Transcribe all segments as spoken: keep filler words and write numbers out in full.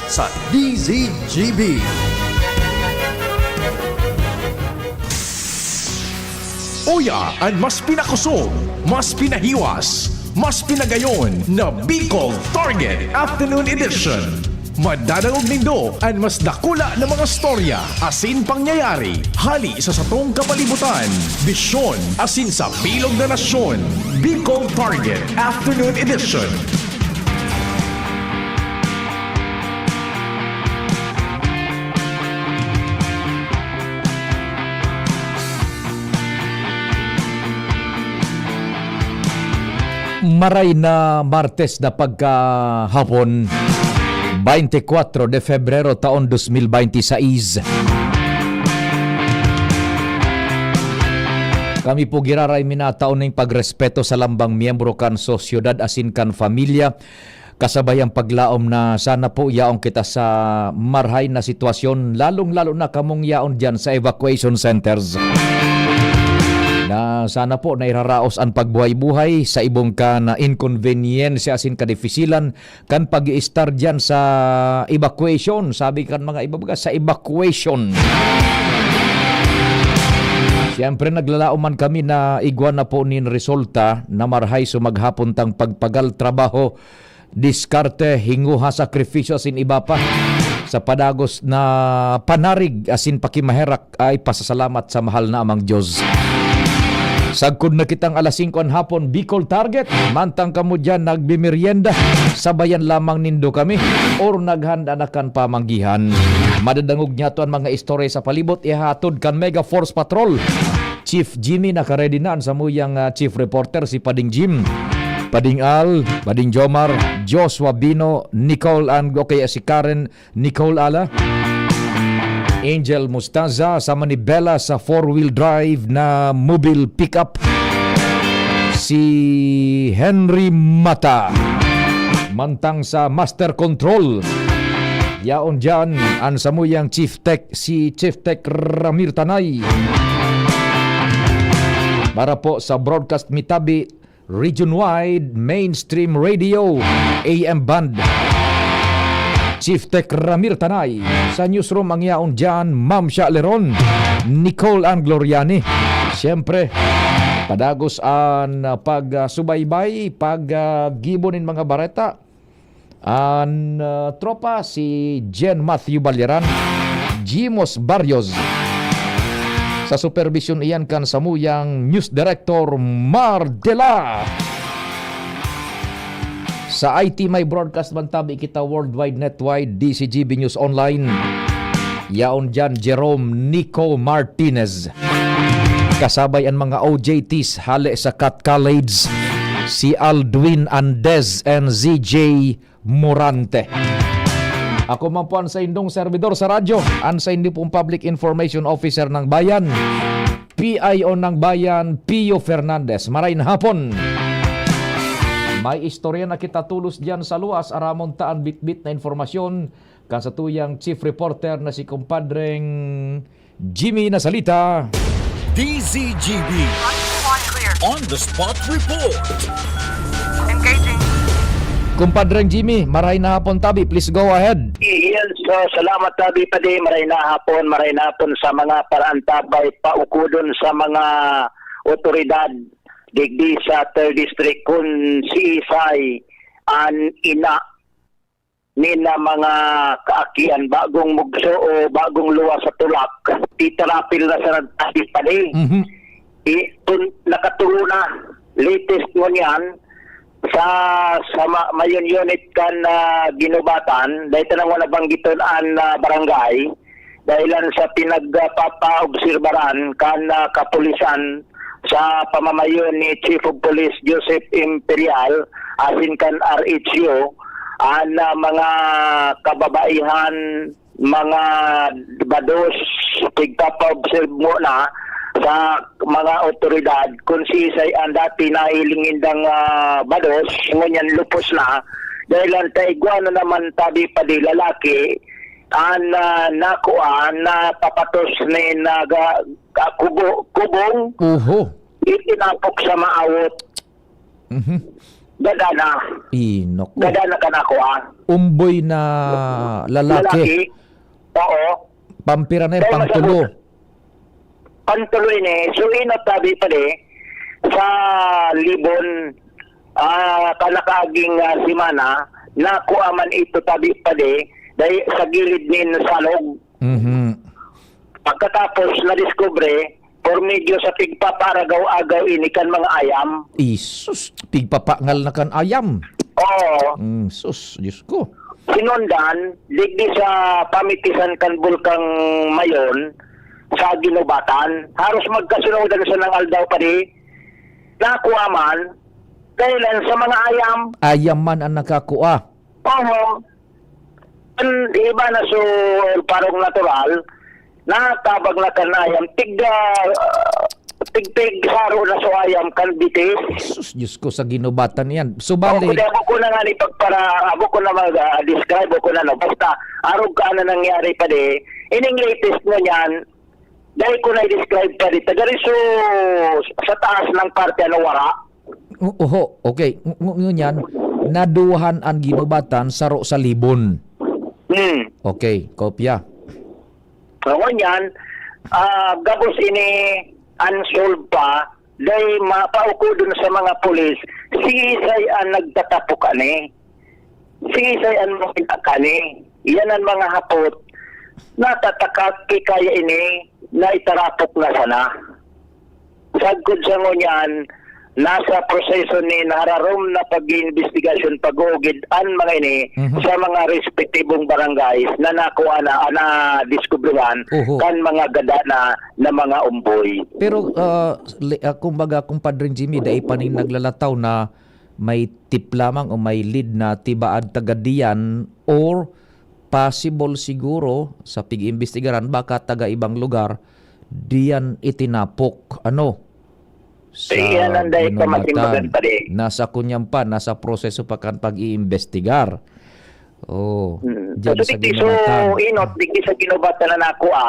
sa D Z G B. Uya an mas pinakosog, mas pinahiwas, mas pinagayon na Bicol Target Afternoon Edition. Madadangog nindo an mas dakula na mga storya asin pangyayari hali sa satong kapalibutan, bisyon asin sa bilog na nasyon. Bicol Target Afternoon Edition. Maray na Martes na pagkahapon, twenty-four de Febrero taon dos mil bente seis. Kami po giraray minatao ning pagrespeto sa lambang miyembro kan sosyedad asin kan pamilya, kasabay ang paglaom na sana po yaon kita sa marahay na sitwasyon, lalong-lalo na kamong yaon diyan sa evacuation centers. Na sana po nairaraos an pagbuhay-buhay sa ibong kan inkonbenyensya asin kadifisilan kan pag-iistar diyan sa evacuation, sabi kan mga ibabaga, sa evacuation. Siyempre, naglalaom man kami na igwa na po nin resulta na marahay sumaghapon tang pagpagal trabaho, diskarte, hinguha, sakripisyo asin iba pa sa padagos na panarig asin pakimaherak ay pasasalamat sa mahal na Amang Diyos. Sagkod na kitang alas singko an hapon, Bicol Target. Mantang kamo diyan nagmimerienda, sabayan lamang nindo kami or naghanda na kan pamanggihan. Madadangog niyato an mga istorya sa palibot, ihahatod kan Mega Force Patrol. Chief Jimmy, nakaredy na an samuyang, ah, chief reporter, si Pading Jim, Pading Al, Pading Jomar, Joshua Bino, Nicole Ang, o kaya si Karen Nicole Ala, Angel Mustaza, sama ni Bella sa four-wheel drive na mobile pickup, si Henry Mata. Mantang sa Master Control, yaon diyan an samuyang Chief Tech, si Chief Tech Ramir Tanay. Para po sa broadcast mi tabi, region-wide, mainstream radio, A M band. Chief Tech Ramir Tanay. Sa newsroom ang yaon diyan, Ma'am Sha Leron, Nicole Ang Gloriani. Siyempre, padagos an, ah, pagsubaybay, pag, ah, gibo nin mga bareta. An, ah, tropa, si Jen Matthew Balyaran, Jimos Barrios. Sa supervision iyan kan samuyang News Director Mar Dela. Sa I T may broadcast man tabi kita worldwide, netwide, D C G B News Online. Yaon diyan, Jerome Nico Martinez. Kasabay an mga O J Ts hale sa Cat College, si Aldwin Andes and Z J Morante. Ako man po an saindong servidor sa radyo, an saindo pong Public Information Officer ng Bayan, P I O ng Bayan, Pio Fernandez. Maray na hapon. May istorya na kita tolos diyan sa luwas, aramon ta an bitbit na informasyon kan satuyang chief reporter na si Kumpadreng Jimmy Nasalita. D Z G B On the Spot Report. Engaging. Kumpadreng Jimmy, maray na hapon tabi. Please go ahead. Yes, so, salamat tabi, Padi. Maray na hapon, maray na hapon sa mga parantabay, paukodon sa mga otoridad digdi sa third District, kun siisay an ina nin, ah, mga kaakian, bagong mugso o bagong luwas sa tulak, titirapil na sa nagtapit pa ni. Mhm. I-, tun-, nakaturo na, latest ngunyan, sa, sa ma-, Mayon Unit kan, ah, Guinobatan, dahil tanang wala banggiton an, ah, barangay, dahilan sa pinagpapaobserbaran kan, ah, kapulisan sa pamamayo ni Chief of Police Joseph Imperial asin kan R H U, an, ah, mga kababaihan, mga bados, tigpapaobserb muna sa mga otoridad kung siisay ang dati nahiling nindang, ah, bados, ngunyan lupos na. Dahil ang taigwa na naman tabi pa di lalaki, an, ah, nakuha, napapatos ni naga-, ka-, kubo-, kubong, Oho. itinapok sa maawot. Mhm. Gada na. Inok. Gada na kan ako, ah. Umboy na lalaki. Lalaki. Oo. Pampira na yan, pangtulo. Pangtulo ini. So, inot tabi pa di, sa Libon, ah, kanakaaging, ah, semana, nakuha man ito tabi pa di, dahil sa gilid nin salog. Mhm. Pagkatapos, nadiskubre, por medio sa pigpaparagaw-agaw ini kan mga ayam. Isus, pigpapangal na kan ayam. Oo. Mm, sus, Diyos ko. Sinundan, digdi sa pamitisan kan Bulkang Mayon, sa Ginubatan. Haros magkasunodan sa nang aldaw pa di, nakuha man, kailan sa mga ayam. Ayam man ang nakakua. Oo. An iba na so parang natural, natabag na kan ayam, tig, ah, tigtig saro na so ayam kan bitis. Sus, Diyos ko, sa Ginubatan yan. So, bali, ako, di, ako ko na nga ni pagpara, ako ko na mag, ah, describe, ako na, no. Basta, arog ka na nangyari pa di. Ining latest mo niyan, dahil ko na i-describe pa di. Taga rin so, sa taas ng parte, ano, wara. O-, oho, okay. Ng-, ng-, ngunyan, naduwahan an Ginubatan, saro sa Libon. Hmm. Okay, kopya. So, ngunyan, ah, gabos ini unsolved pa, dahil mapauko dun sa mga pulis, siisay ang nagtatapok ani? Siisay ang mga kani? Yan ang mga hapot na tatakak kaya ini na itarapok na sana. Sagkod sa ngunyan, nasa proseso ni nararom na pag-iimbestigasyon pag-uugid an mga ini Mhm. sa mga respetibong barangays na nakuha na, na diskubrihan Oho. kan mga gada na, na mga umboy. Pero, ah, li-, ah, kumbaga, Kumpadre Jimmy, dai pa nin naglalataw na may tip lamang o may lead na tibaad taga diyan or possible siguro sa pig-iimbestigaran, baka taga ibang lugar, diyan itinapok, ano, sa Iyan ang dahil ka Ginubatan. Masimbagan pa rin. Nasa kunyan pa, nasa proseso pa kan pag-iimbestigar. Oh, Hmm. diyan So, sa digdi, so, Ginubatan. Inot, digdi sa Ginubatan na nakuha,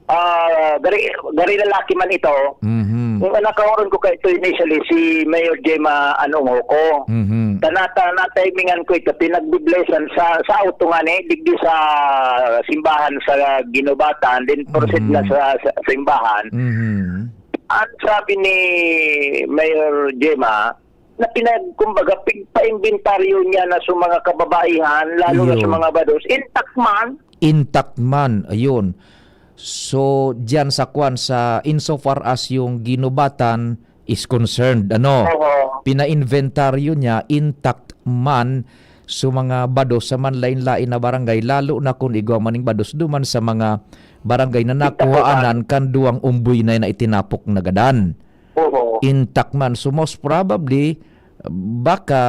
ah, gari, gari lalaki man ito. Mhm. Yung anak ko rin ko kaito initially, si Mayor Gemma Anong Oko. Mhm. Tanata, natimingan ko ito, pinagbiblessan sa, sa auto nga ni, digdi sa simbahan sa Ginubatan, din proceed Mhm. na sa, sa simbahan. Mhm. Ang sabi ni Mayor Gemma, na pinag-, kumbaga, pigpa-imbentaryo niya na sa mga kababaihan, lalo na sa Iyo. mga bados, intact man. Intact man, ayun. So, diyan sa kwan, sa insofar as yung Ginubatan is concerned, ano, Oo. pina-inventaryo niya, intact man sa mga bados sa manlain-lain na barangay, lalo na kung igwa maning bados duman sa mga barangay na Intact nakuhaanan man. kan duwang umboy na yan na itinapok na gadan. Oo. Intact man. So, most probably, baka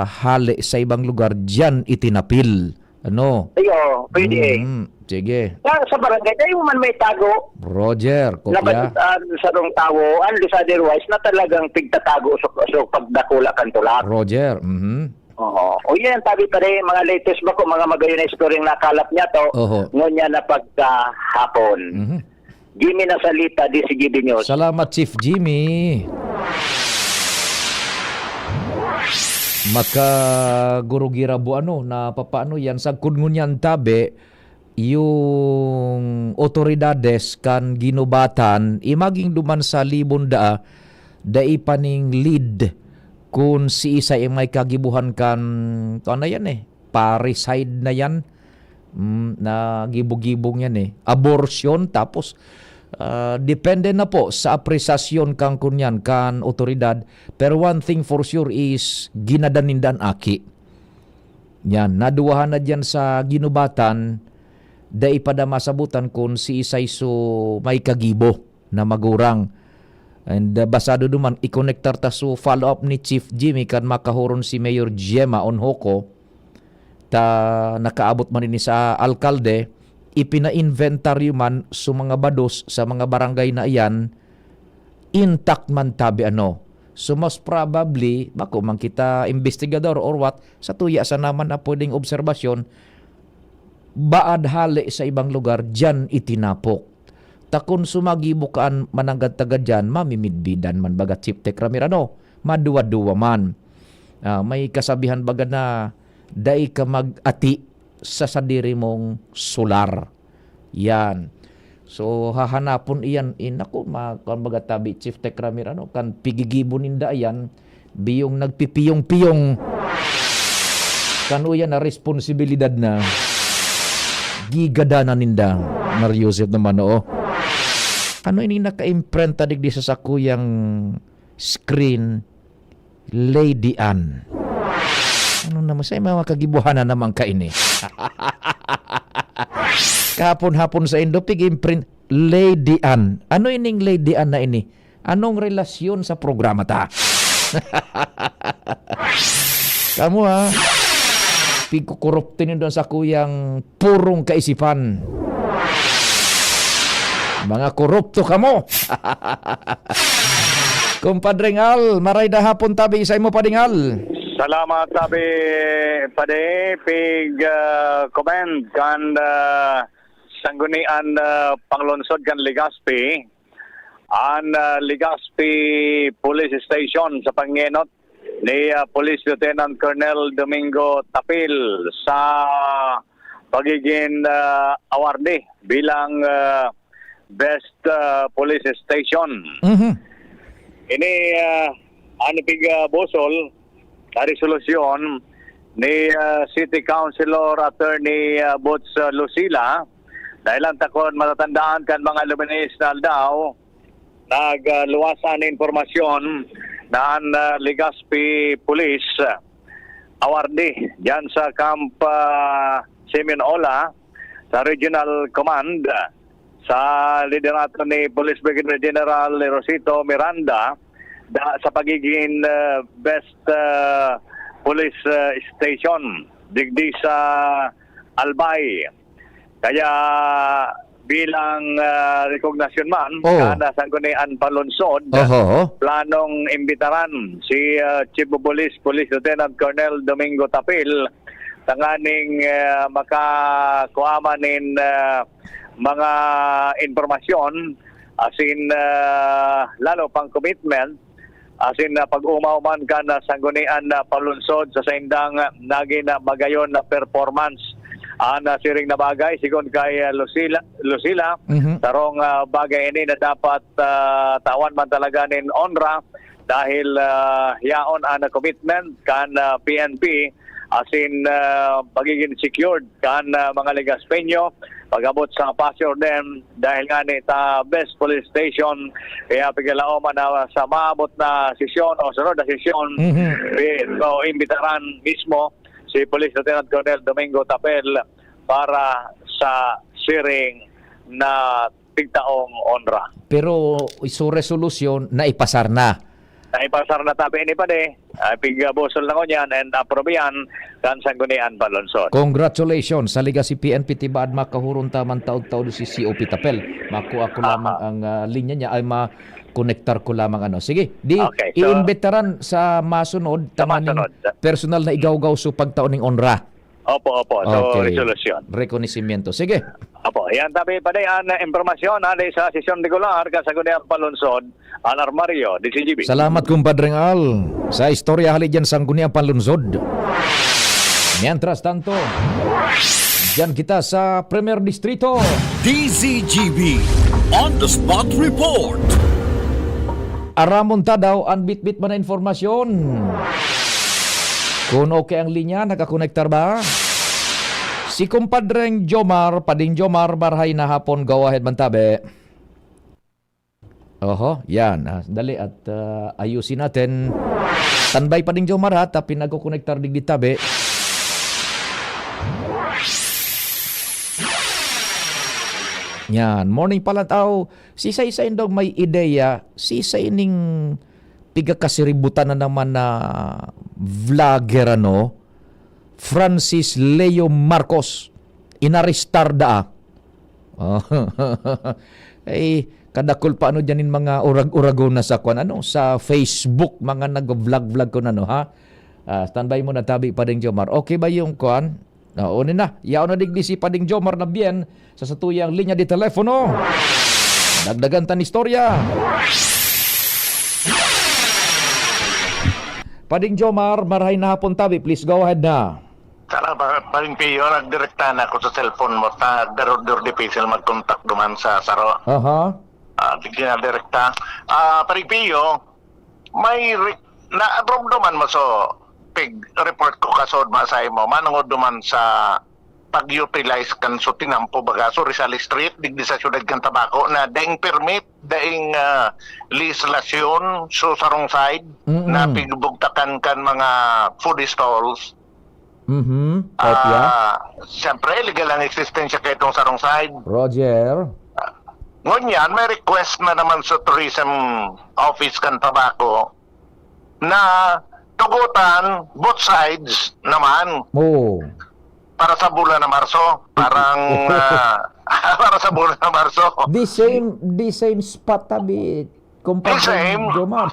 hale sa ibang lugar, diyan itinapil. Ano? Ay, oo, pwede eh. Mm, sige. Sa, sa barangay, tayo man may tago. Roger, Na kopya. Ba, ah, sa rong tawo, unless otherwise, na talagang pigtatago sa, sa pagdakula kan tulak. Roger, mhm. Oo. O yan, tabi pa rin, mga latest ba ko, mga magayon na istoryang nakalap niya to, Oho. Ngunyan na pagkahapon. Mhm. Jimmy Nasalita, D C G B News. Salamat, Chief Jimmy. Makagurugirabo, ano, na papaano yan. Sagkod ngunyan tabi, yung otoridades kan Ginubatan, imaging duman sa Libon daa, dai pa ning lead kun siisay ang may kagibuhan kan, ano yan eh, parricide na yan. Mm, na gibo-gibong yan eh. Abortion, tapos, ah, depende na po sa apresasyon kan kunyan, kan otoridad. Pero one thing for sure is, ginadan ninda an aki. Yan, naduwahan na diyan sa Ginubatan, dai pa da masabutan kun siisay so may kagibo na magurang. And, uh, basado duman, ikonektar ta so follow-up ni Chief Jimmy kan makahuron si Mayor Gemma Onhoco, ta nakaabot man ini sa alkalde, ipina-inventaryo man so mga bados sa mga barangay na iyan, intact man tabi ano. So, most probably, bako man kita investigador or what, sa tuya sa naman na pwedeng obserbasyon, baad hale sa ibang lugar, diyan itinapok. Ta kun sumagibo kaan mananggad taga diyan, mamimidbidan man baga Chief Tech Ramir, ano, maduwa-duwa man. Ah, may kasabihan baga na, "Dai ka mag-ati sa sadiri mong sular." Yan. So, hahanapon iyan, eh, naku, ma-, kuwan baga tabi, Chief Tech Ramir, ano, kan pigigibo ninda yan, biyong nagpipiyong-piyong. Kano yan na responsibilidad na gigadanan ninda, Mar Joseph naman, oo. Ano ini naka-imprenta digdi sa sakuyang screen? Lady Anne. Ano naman, sa mga kagibuhanan naman kaini? Kahapon-hapon sa Indo, pig-imprint, Lady Anne. Ano ining Lady Anne na ini? Anong relasyon sa programa ta? Kamo, ha? Pigkukurupti nindo sa kuyang purong kaisipan. Mga korupto kamo! Kumpadre Ngal, maray na hapon tabi sa imo, Padre Ngal. Salamat, tabi, Pade. Pig, ah, comment kan, ah, Sanggunian, ah, Panglungsod kan Legazpi. An, ah, Legazpi Police Station sa pangenot ni, ah, Police Lieutenant Colonel Domingo Tapil sa pagiging, ah, awardee bilang, ah, Best, ah, Police Station. Mhm. Ini, ah, an pig, ah, busol na resolusyon ni, ah, City Councilor Attorney, ah, Boots, ah, Lucila, dahil lang takon matatandaan kan mga luminis na aldaw, nagluwas an impormasyon na an, ah, Legazpi Police, ah, awardee diyan sa Camp, ah, Simeon Ola, sa Regional Command, ah, sa liderato ni Police Brigadier General Rosito Miranda, da-, sa pagiging, ah, best, ah, police, ah, station digdi sa Albay. Kaya bilang, ah, rekognasyon man, Oo. kan Sanggunian Panlungsod, Oho. planong imbitaran si, ah, Chief of Police, Police Lieutenant Colonel Domingo Tapil, tanganing, ah, makakuha man nin, ah, mga impormasyon, asin, ah, lalo pang commitment, asin, ah, pag-omaw man kan, ah, Sanggunian, ah, Panlungsod sa saindang, ah, nagin, ah, magayon na performance. An, ah, siring na bagay, sigon kay, ah, Lucila, Lucila, Mhm. sarong, ah, bagay ini na dapat, ah, tawan man talaga nin onra dahil, ah, yaon an commitment kan, ah, P N P asin, ah, pagiging secured kan, ah, mga Legazpeño pag-abot sa Paseo Orden, dahil ngani ta best police station, kaya pigalaoman na sa maabot na sesyon o sunod na sesyon, Mhm. pi-, o imbitaran mismo si Police Lieutenant Colonel Domingo Tapel para sa siring na tigtaong onra. Pero isu resolusyon na ipasar na. Naipasar na tabi ni Pade, ah, pig-, ah, busol na ngunyan and aprobihan kan Sanggunian Panlungsod. Congratulations sa Legazpi P N P Tibaad, makahuron ta man taod-taod si C O P Tapel. Makuha ko Aha. lamang ang, ah, linya niya, ay ma-connectar ko lamang ano. Sige, di Okay, so iimbitaran sa masunod, Sa tanganing masunod. personal na igawgaw so pagtao ning onra. Opo, opo. So, Okay. resolusyon. Rekonosimiento. Sige. Opo, yan tabi pa day an impormasyon hali sa sesyon regular kan Sangguniang Panlungsod, Al Armario, D Z G B. Salamat, Kumpadreng Al, sa istorya hali dyan Sangguniang Panlungsod. Mientras tanto, dyan kita sa Primer Distrito. D Z G B On the Spot Report. Aramon ta daw an bitbit man na informasyon. Kun okay ang linya, nakakonektar ba? Si Kumpadreng Jomar, Pading Jomar, marahay na hapon, go ahead man tabi. Oho, yan. Ah, dali at, ah, ayusin natin. Standby, Pading Jomar, ha, ta pinagkukonektar digdi tabi. Yan. Morning, Palantaw. Sisay-saindo may ideya, sisay ning pigkakasiributan na naman na vlogger, ano? Francis Leo Marcos, inarestar daa. Ay, kadakul pa ano dyan yung mga urag-uragon na sa kwan, ano, sa Facebook, mga nag-vlog-vlog ko na, no, ha? Ah, standby muna, tabi, Pading Jomar. Okay ba yung kwan? Oo, ni na. Yaon na digdi si Pading Jomar na bien sa satuyang linya de telepono. Dagdagan tan istorya. Pading Jomar, marahay na hapon tabi. Please go ahead na. Salamat, Paring Pio. Nagdirekta na ako sa cellphone mo. Ta, daro-, daro difícil mag-contact duman sa saro. Aha. Ah, di na direkta. Ah, Paring Pio, may re-, na, duman mo so, pig report ko kasod masay mo, manungod duman sa pag-utilize kan so tinampo baga, so Rizal Street, digdi sa siyudad kan Tabaco, na daing permit, daing, ah, legislasyon, so sarong side, Mm-mm. na pigbugtakan kan mga food stalls. Mhm. Kopya? Ah, siyempre, illegal ang eksistensya kaitong sarong side. Roger. Ngunyan, may request na naman sa Tourism Office kan Tabaco na tugutan, both sides naman. Oo. Para sa bulan na Marso. Parang, ah, para sa bulan na Marso. The same, the same spot tabi, Kumpare Same. Jomar.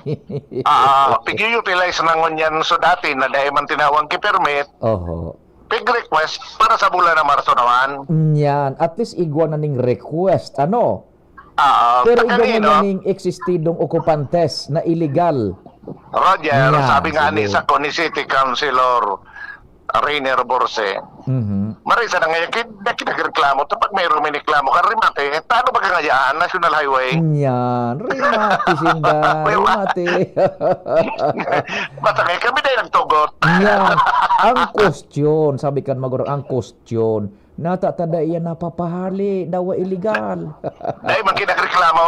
Ah, pig-utilize na ngunyan so dati na dai man tinawag ki permit. Oho. Pig-request para sa bulan na Marso naman. Yan. At least igwa na ning request, ano? Ah, Pero ta igwa kanino? Na ning eksistidong okupantes na illegal. Roger, Yan, sabi nga ni sige. Sa ko ni City Councilor Rainer Borse, Mhm. Marisa na nga, ki-, na kinagreklamo, ta pag may ruminiklamo ka, remate, eh, tano ba ka nga yan? National Highway? Yan, remate, sinda, May wa- remate. Basta nga, kami na yung nagtugot. Yan. Ang question, sabi kan Magurang, ang question, natatada iyan napapahali, dawa illegal. Dahil man kinagreklamo.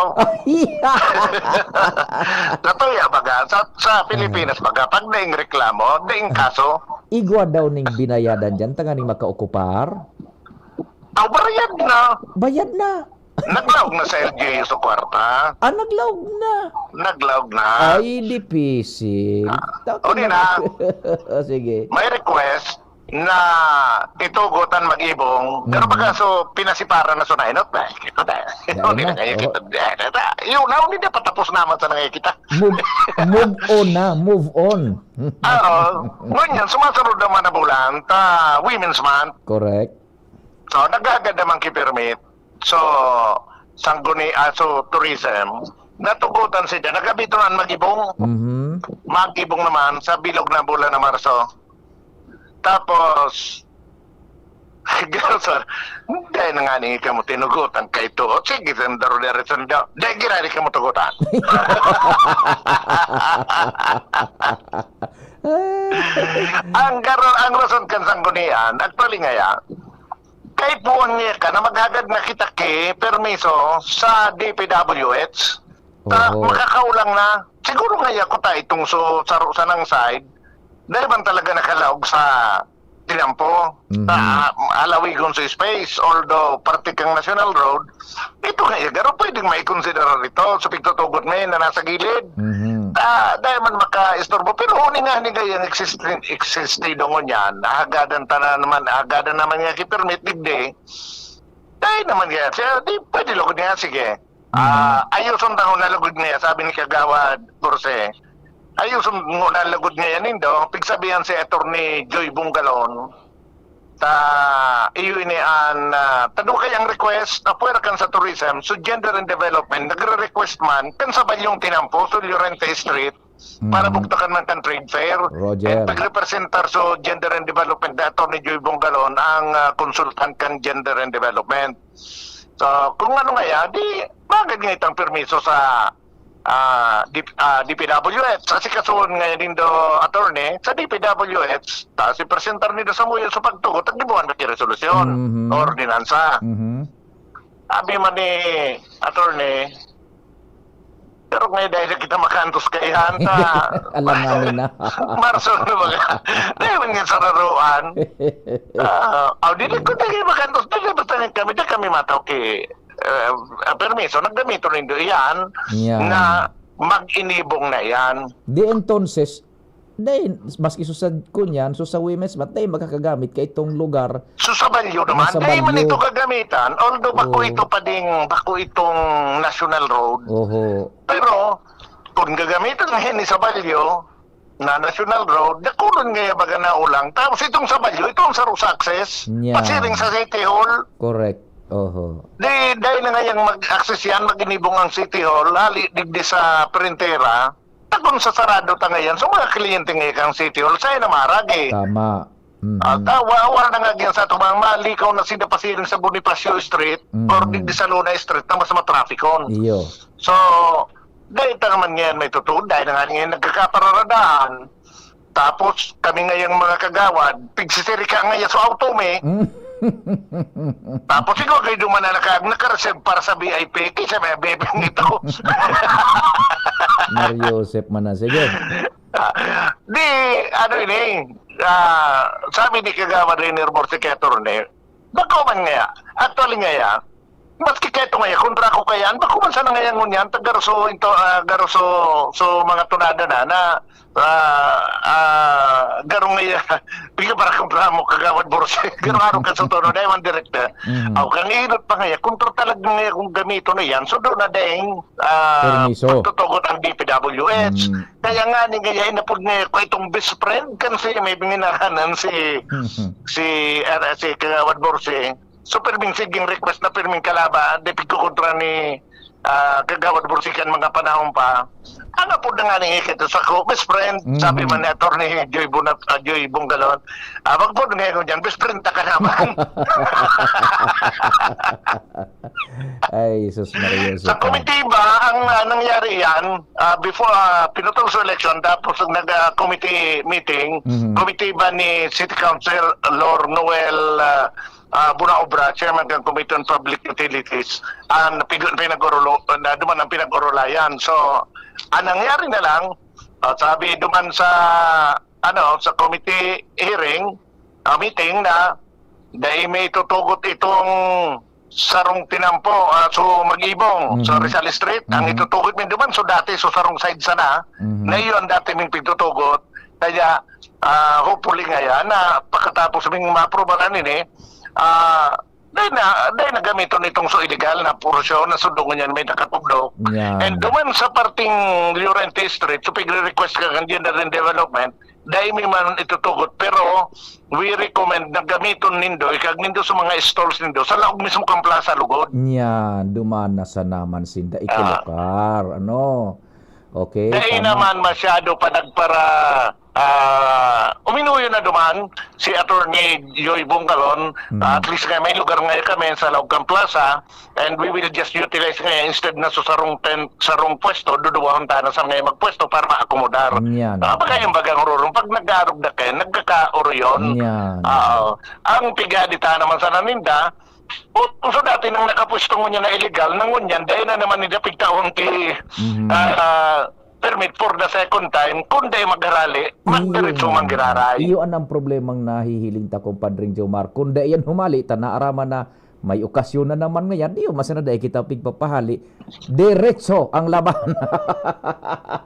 Natuya baga, sa, sa Pilipinas baga, pag naing reklamo, naing kaso. Igwa daw ning binayadan dyan, tanganing makaokupar? Aw, bayad na. Bayad na. Naglaog na sa L G U sa kwarta. Ah, naglaog na. Naglaog na. Ay, dipisil. Ah, Taka o, di na. na. Sige. May request na itugot an mag-ibong. Pero Mhm. pagka so, pinasiparan na so nainot na. Ito na. Dahil O, di na na. kayo Oo. kita. Dahil na. Yun na, hindi na patapos naman sa nangyayi kita. Move, move on na, move on. Oo. Ngunyan, sumasunod naman na bulan, ta Women's Month. Correct. So, naghagad naman ki permit. So, sangguni, ah, so, tourism, natugutan siya. Nagabito na mag-ibong. Mhm. Mag-ibong naman sa bilog na bulan na Marso. Tapos, Girl, sir, dai na nga ning ikaw mo tinugutan kay tuot. Sige, sandaro na rin sanda. Dai, girari ka mo tugutan. Ang garo-, ang rason kan sanggunian, actually ngaya, kay puon niya ka na maghagad na kita ki permiso sa D P W H. Ta, Oho. makakaulang na. Siguro ngaya ko ta itong so, saro sanang side, dahil man talaga nakalaog sa tinampo, Mhm. sa halawigon sa space, although parte kang national road, ito ngaya, garo pwedeng maikonsidera rito sa pigtutugot may na nasa gilid. Mhm. Ta, dahil man makaistorbo, pero huni nga, huni nga yung exist-, existido ngunyan, ahagadan ta na naman, ahagadan naman nga ki-permit, digdi, dahil naman nga, siya, di, pwede lugod nga, sige. Ah, Mm. ayuson ta ngona lugod niya, sabi ni Kagawad Jose. Ayuson ngona lugod niya nindo, pigsabihan si Attorney Joy Bungalon. Ta, iyo ini an, ah, tado kay ang request, apwera kan sa tourism, so gender and development, nagre-request man, kan sa Balyong Tinampo, so Llorente Street, para Mm. bugtakan man kan trade fair. Roger. And pagrepresentar so gender and development ni Attorney Joy Bungalon, ang, ah, consultant kan gender and development. So, kung ano nga yan, di, magad nga itang permiso sa, ah, D-, ah, D P W H. Sa sikasuhon nga yan, nindo, attorney, sa D P W H, tapos ipresentar nila sa muyo sa pagtugot, at gibuhan na ki resolusyon, Mhm. ordinansa. Mhm. Abi man ni attorney, pero ngayon dahil kita makantos kaihan, ta Alanganin na. Marso na mga, dahil man nga sararuan. Ah, aw, dili ko dahil makantos, dili basta nga kami, dahil kami mataw ki, eh, ah, permiso, naggamito nindo iyan Yan. na mag-inibong na iyan. Di entonces, dahil maski so sa kunyan, so sa Women's Month, dahil makakagamit ka itong lugar So, sa Balyo na naman, sa dahil man Balyo. ito kagamitan, although bako Oo. ito pa ding, bako itong National Road. Oho. Pero, kung gagamitan na hini sa Balyo, na National Road, dakulon nga baga na ulang. Tapos itong sa Balyo, itong sa Rosa Access, Nya. pasiring sa City Hall. Correct. Oho. Di, dahil na ngayang mag-access yan, mag-inibong ang City Hall, hali, digdi sa Printera, Takon sa sarado ta ngayon, so mga kliyente ngayon kang City Hall, sa'yo na marag eh. Tama. Mhm. Ah, ta, wa, wa na nga diyan sa atong mga malikaw na sinda pasiring sa Bonifacio Street or Mm. di sa Luna Street na mas matrafikon. Iyo. So, dahil ta naman ngayon may tutuod, dahil na nga ngayon nagkakapararadahan. Tapos, kami ngayang mga kagawad, pigsisirika ngayon sa auto mi. Mm. Tapos, ikaw kayo duman na naka, naka-reserve para sa V I P, kaysa may bebeng ito. Mario Joseph man na. Sige. Ah, di, ano ini, ah, sabi ni Kagawad Rainier Borsiqueto rin eh, bako man ngaya, actually ngaya, maski kayo ngaya, kontra ko kaya, bako man sana ngaya ngunyan, ta garo so, into, ah, garo so, so mga tunada na, na, ah, ah, garo ngaya, piga para kontra mo, Kagawad Borsi, garo araw ka sa tono, dahil man direkta. Mhm. Aw, kang inot pa ngaya, kontra talaga ngaya kung gamito na yan, so doon na dahil, ah, Permiso. pagtutugot ang D P W H. Mm. Kaya nga ni ngaya inapod nga ko itong best friend kan si may binginahanan si si uh, si Kagawad Borsi. So pirming siging request na pirming kalaba, di pigkukontra ni ah, Kagawad Borsi kan mga panahon pa. Ang apod na nga ni ito sa ko, best friend, Mhm. sabi man ni Attorney Joy Bunat, ah, Joy Bunggalon, ah, wag po ngayon dyan, best friend ta ka naman. Ay, Jesus Maria. Sa komitiba, ang ah, nangyari yan, ah, before, ah, pinutol sa election, tapos nag-committee meeting, Mhm. komitiba ni City Council Lord Noel ah, ah, Bunaobra, Chairman ng Committee on Public Utilities, ang pig- pinag-urulo, na duman ang pinag-urulayan. So, ang nangyari na lang, ah, sabi duman sa, ano, sa committee hearing, ah, meeting na, dahil may tutugot itong sarong tinampo, ah, so mag-ibong, sa Mhm. Rizal Street, ang Mhm. itutugot mo duman, so dati, so sarong side sana, Mhm. na iyon dati ming pitutugot. Kaya, ah, hopefully ngayon, na pagkatapos ming maaprobahan ini, ah, dahil na, dahil na gamiton itong so illegal na porsyon na sundungan niyan may nakatugdok. Yan. And duman sa parting Llorente Street, so pigre-request ka kan Gender and Development, dahil may man itutugot, pero we recommend na gamiton nindo, ikag nindo sa mga stalls nindo, sa laog mismo kang plaza lugod. Yan, duman na sa naman sinda ikulukar. Ano? Okay, Dahil tama. naman masyado pa nagpara, ah, uminuyo na duman si Attorney Joy Bungkalon, Mm. at least nga may lugar nga kami sa laog kang plaza, and we will just utilize nga instead na sa sarong tent, sarong pwesto, duduwahon ta na sa mga magpwesto para maakomodar. Yan. Ah, baka yung bagang rurong, pag nag-aarog na kayo, nagkakaoro yun. Yan. Oo. Ang pigadita naman sa naninda, o, so dati nang nakapwesto ngunyan na illegal, na ngunyan, dahil na naman nila pigtaon ki, Mhm. ah, permit for the second time, kung dahil magharali, magdiretso Iyo. manggiraray. Iyo an ang problemang nahihiling ta, Compadre Jomar. Kung dai yan humali, ta naaraman na may okasyon na naman ngayon, di mas na dai kita pigpapahali. Diretso ang laban.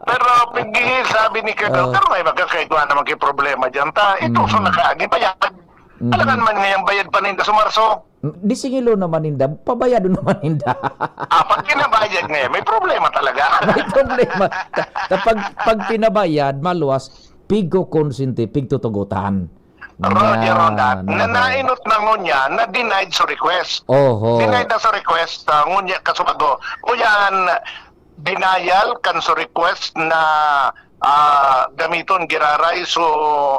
Pero piggihi, sabi ni Kagawad, Oo. pero may magkakaigwa naman kay problema dyan. Ta, ito Mm. so nakaagi pa yan. Mm. Talaga naman ngayang bayad pa ninda sa Marso. Di singilo naman ninda, pabayado naman ninda. Ah, pag kinabayad ngayon, may problema talaga. May problema. Ta-, ta-, pag, pag pinabayad, maluwas, pigkukonsente, pigtutugutan. Roger on that. Yan, Na okay. nainot na ngunyan, na denied sa request. Oho. Denied na sa request, ah, ngunya kasubago. O yan, denial kan sa request na ah, gamiton, giraray, so,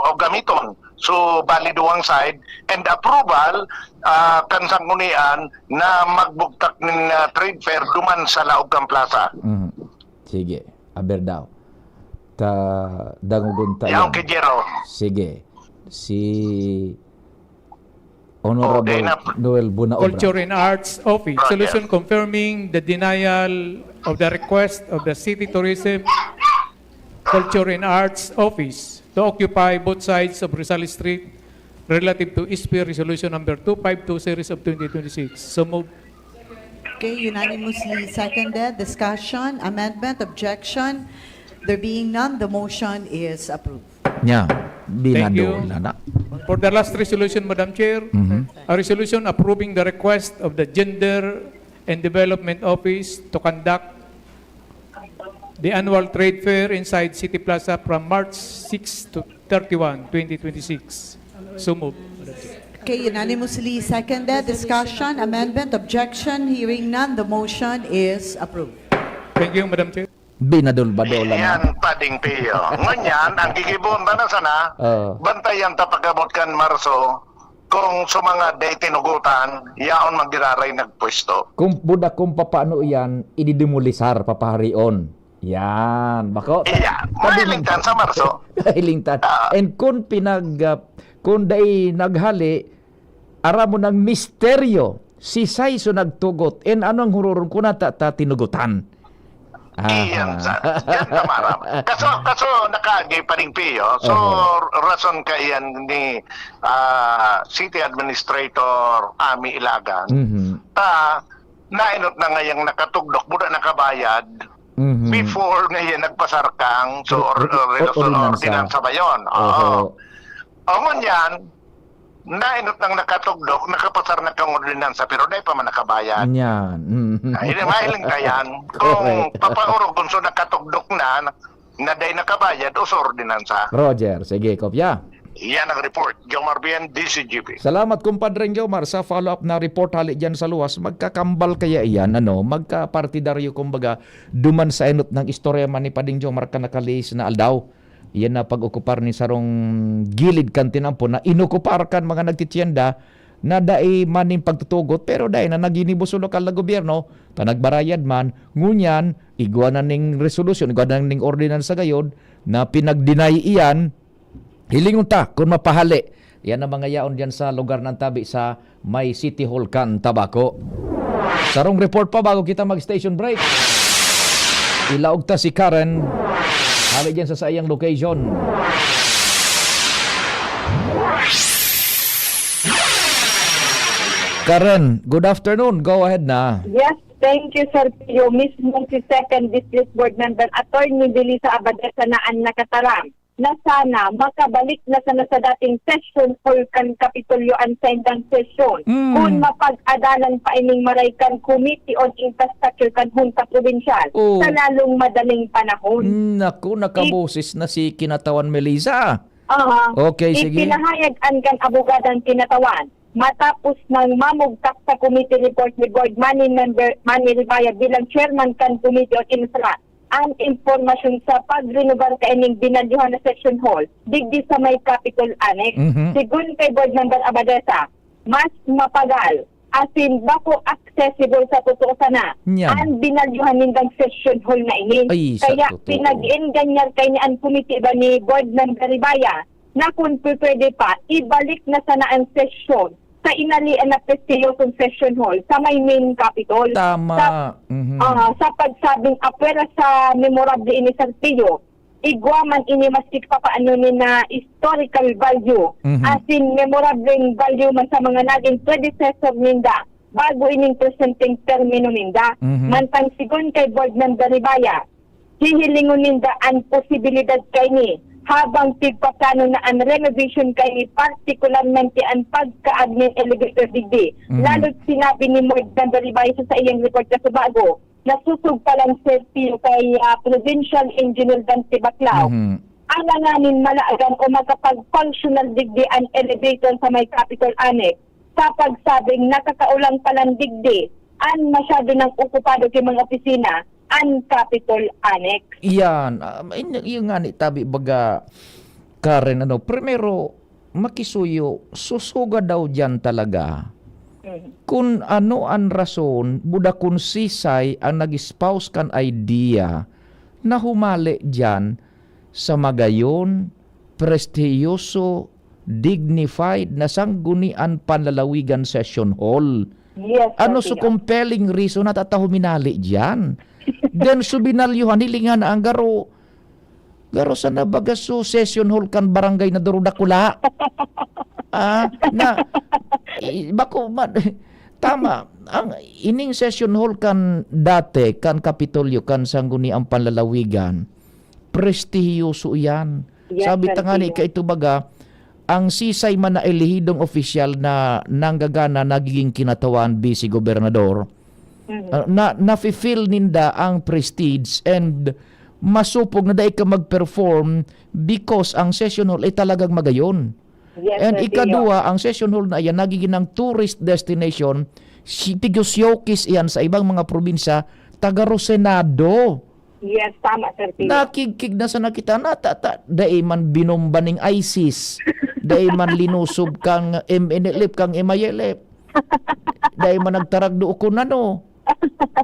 o gamiton, so, balido ang side, and approval, ah, kan sanggunian na magbugtak nin ah, trade fair duman sa laog kan plaza. Mhm. Sige. Aber daw. Ta dangogon ta Yaw, yan. Kijero. Sige. Si Honorable Okay na. Noel Bunaobra. Culture and Arts Office, Roger. Solution confirming the denial of the request of the City Tourism, Culture and Arts Office to occupy both sides of Rizal Street relative to S P Resolution Number two five two series of twenty twenty-six. So move. Okay, unanimously seconded. Discussion, amendment, objection. There being none, the motion is approved. Nya, Thank you. binado na na. For the last resolution, Madam Chair, Mhm. a resolution approving the request of the Gender and Development Office to conduct the annual trade fair inside City Plaza from March six to thirty-one, twenty twenty-six. So moved, Madam Chair. Okay, unanimously seconded. Discussion, amendment, objection. Hearing none, the motion is approved. Thank you, Madam Chair. Binadol-badolan na. Yan, Pading Pio. Ngunyan, ang gigibohon ta na sana, Oo. bantayan ta pag-abot kan Marso, kung sa mga day tinugutan, yaon magiraray nagpwesto. Kung buda kung papaano iyan, ididemolisar, papaharion. Yan. Bako? Iya, mahiling tan sa Marso. Mahiling tan. Ah. And kung pinag... ah, kung dai naghali, aram mo nang misteryo, si Saiso nagtugot, and anong hururon ko na ta, ta tinugutan? Aha. Iyan sa, yan tamaram. Kaso, kaso nakaagi, Pading Pio. So, Aha. rason ka iyan ni ah, City Administrator Ami Ilagan. Mhm. Ta, nainot na ngayang nakatugdok, buda nakabayad. Mhm. Before ngayon nagpasarkang, so, Or- or, or, or- so, ordinansa. ordinansa ba yun? Oo. Oho. O ngunyan, nainot nang nakatugdok, nakapasar na kang ordinansa, pero dai pa man nakabayad. Yan. Mhm. Ay, di mahiling ka yan. Kung Correct. papaurog kung so nakatugdok na, na dai nakabayad, o sa ordinansa. Roger, sige, kopya. Yan ang report. Jomar Bien, D C G P. Salamat, Kumpadreng Jomar, sa follow-up na report hali dyan sa luwas. Magkakambal kaya iyan, ano? Magkapartidaryo, kumbaga, duman sa inot ng istorya man ni Pading Jomar ka nakalihis na aldaw. Yan na pag-okupar ni sarong gilid kan tinampo na inokupar kan mga nagtitienda na dai man nin pagtutugot, pero dai na naginibo sa lokal na gobyerno, ta nagbarayad man, ngunyan, igwa na ning resolusyon, igwa na ning ordinansa gayod na pinag-deny iyan, hilingon ta kun mapahali. Yan ang mga yaon dyan sa lugar ng tabi sa may City Hall kan Tabaco. Sarong report pa bago kita mag-station break. Ilaog ta si Karen. Hali dyan sa saiyang location. Karen, good afternoon. Go ahead na. Yes, thank you, Sir Pio. Mismo si Second District Board Member Attorney Belisa Abadesa na ang nakataram na sana makabalik na sana sa dating session hall kan Kapitolyo ang saindang sesyon. Mm. Kung mapag-adalan pa ining maray kan Committee on Infrastructure kan Hunta Provincial Oh. sa lalong madaling panahon. Mm, naku, nakaboses na si Kinatawan Melissa. Aha. Okay, sige. Ipinahayag an kan abogadang Kinatawan matapos nang mamugtak sa committee report ni Board Money Member Manny Ribaya bilang chairman kan Committee on Infra ang impormasyon sa pagrenobar kaining binalyuhan na session hall digdi sa may Capitol Annex. Mhm. Sigon kay Board Member Abadesa, mas mapagal, asin bako accessible sa totoo sana Nyan. ang binalyuhan nindang session hall na ini. Ay, sa Kaya totoo. pinag-enganyar kaini an committee ba ni Board Member Ribaya na kung pwede pa, ibalik na sana ang sesyon sa inalian na prestiyosong session hall sa may main Capitol. Tama. Sa, Mhm. ah, sa pagsabing apwera sa memorable ini, Sir Pio, igwa man ini maski papaano ni na historical value, Mhm. as in memorable value man sa mga naging predecessor ninda, bago ining presenteng termino ninda. Mhm. Mantang sigon kay Board Member Ribaya, hihilingon ninda an posibilidad kaini habang pigpaplano na an renovation kaini, partikularmente an pagkaag nin elevator digdi. Mhm. Lalo't sinabi ni Board Member Ribaya sa saiyang report kasubago, nasusog pa lang, Sir Pio, kay, ah, Provincial Engineer Dante Baclao. Mhm. Alanganin malagan o makapag-functional digdi an elevator sa may Capitol Annex sa pagsabing nakakaolang pa lang digdi an masyado nang okupado ki mga opisina an Capitol Annex. Iyan, ah, in- yung nga ni tabi baga, Karen, ano, primero, makisuyo, susuga daw diyan talaga. Mhm. Kun ano an rason, buda kun sisay ang nag-espouse kan idea na humali diyan sa magayon, prestihiyoso, dignified na Sangguniang Panlalawigan Session Hall. Yes, Ano Sir so Pio. compelling reason na tataw huminali diyan? Then, so binalyuhan, hilingan na ang garo, garo sana baga so session hall kan barangay na durudakula. Ah, na, i- bako, ma- tama, ang ining session hall kan dati, kan Kapitolyo, kan Sangguniang Panlalawigan, prestihiyoso iyan. Yes, Sabi Sir ta nga ni Pio. Kaito baga, ang sisay man na elehidong opisyal na nanggagana nagiging kinatawan, vice gobernador, Mhm. ah, na nafe-feel ninda ang prestige and masupog na dai ka mag-perform because ang session hall ay talagang magayon. Yes, And Sir Pio. ikadua, ang session hall na iyan nagiging ng tourist destination, si tigos showcase iyan sa ibang mga probinsya, taga Rosenado. Yes, tama, Sir Pio. Nakigkig na sana kita na, ta, ta, dai man binomba ning ISIS, dai man linusob kang M N L F, kang M I L F, dai man nagtaragdo o kun ano.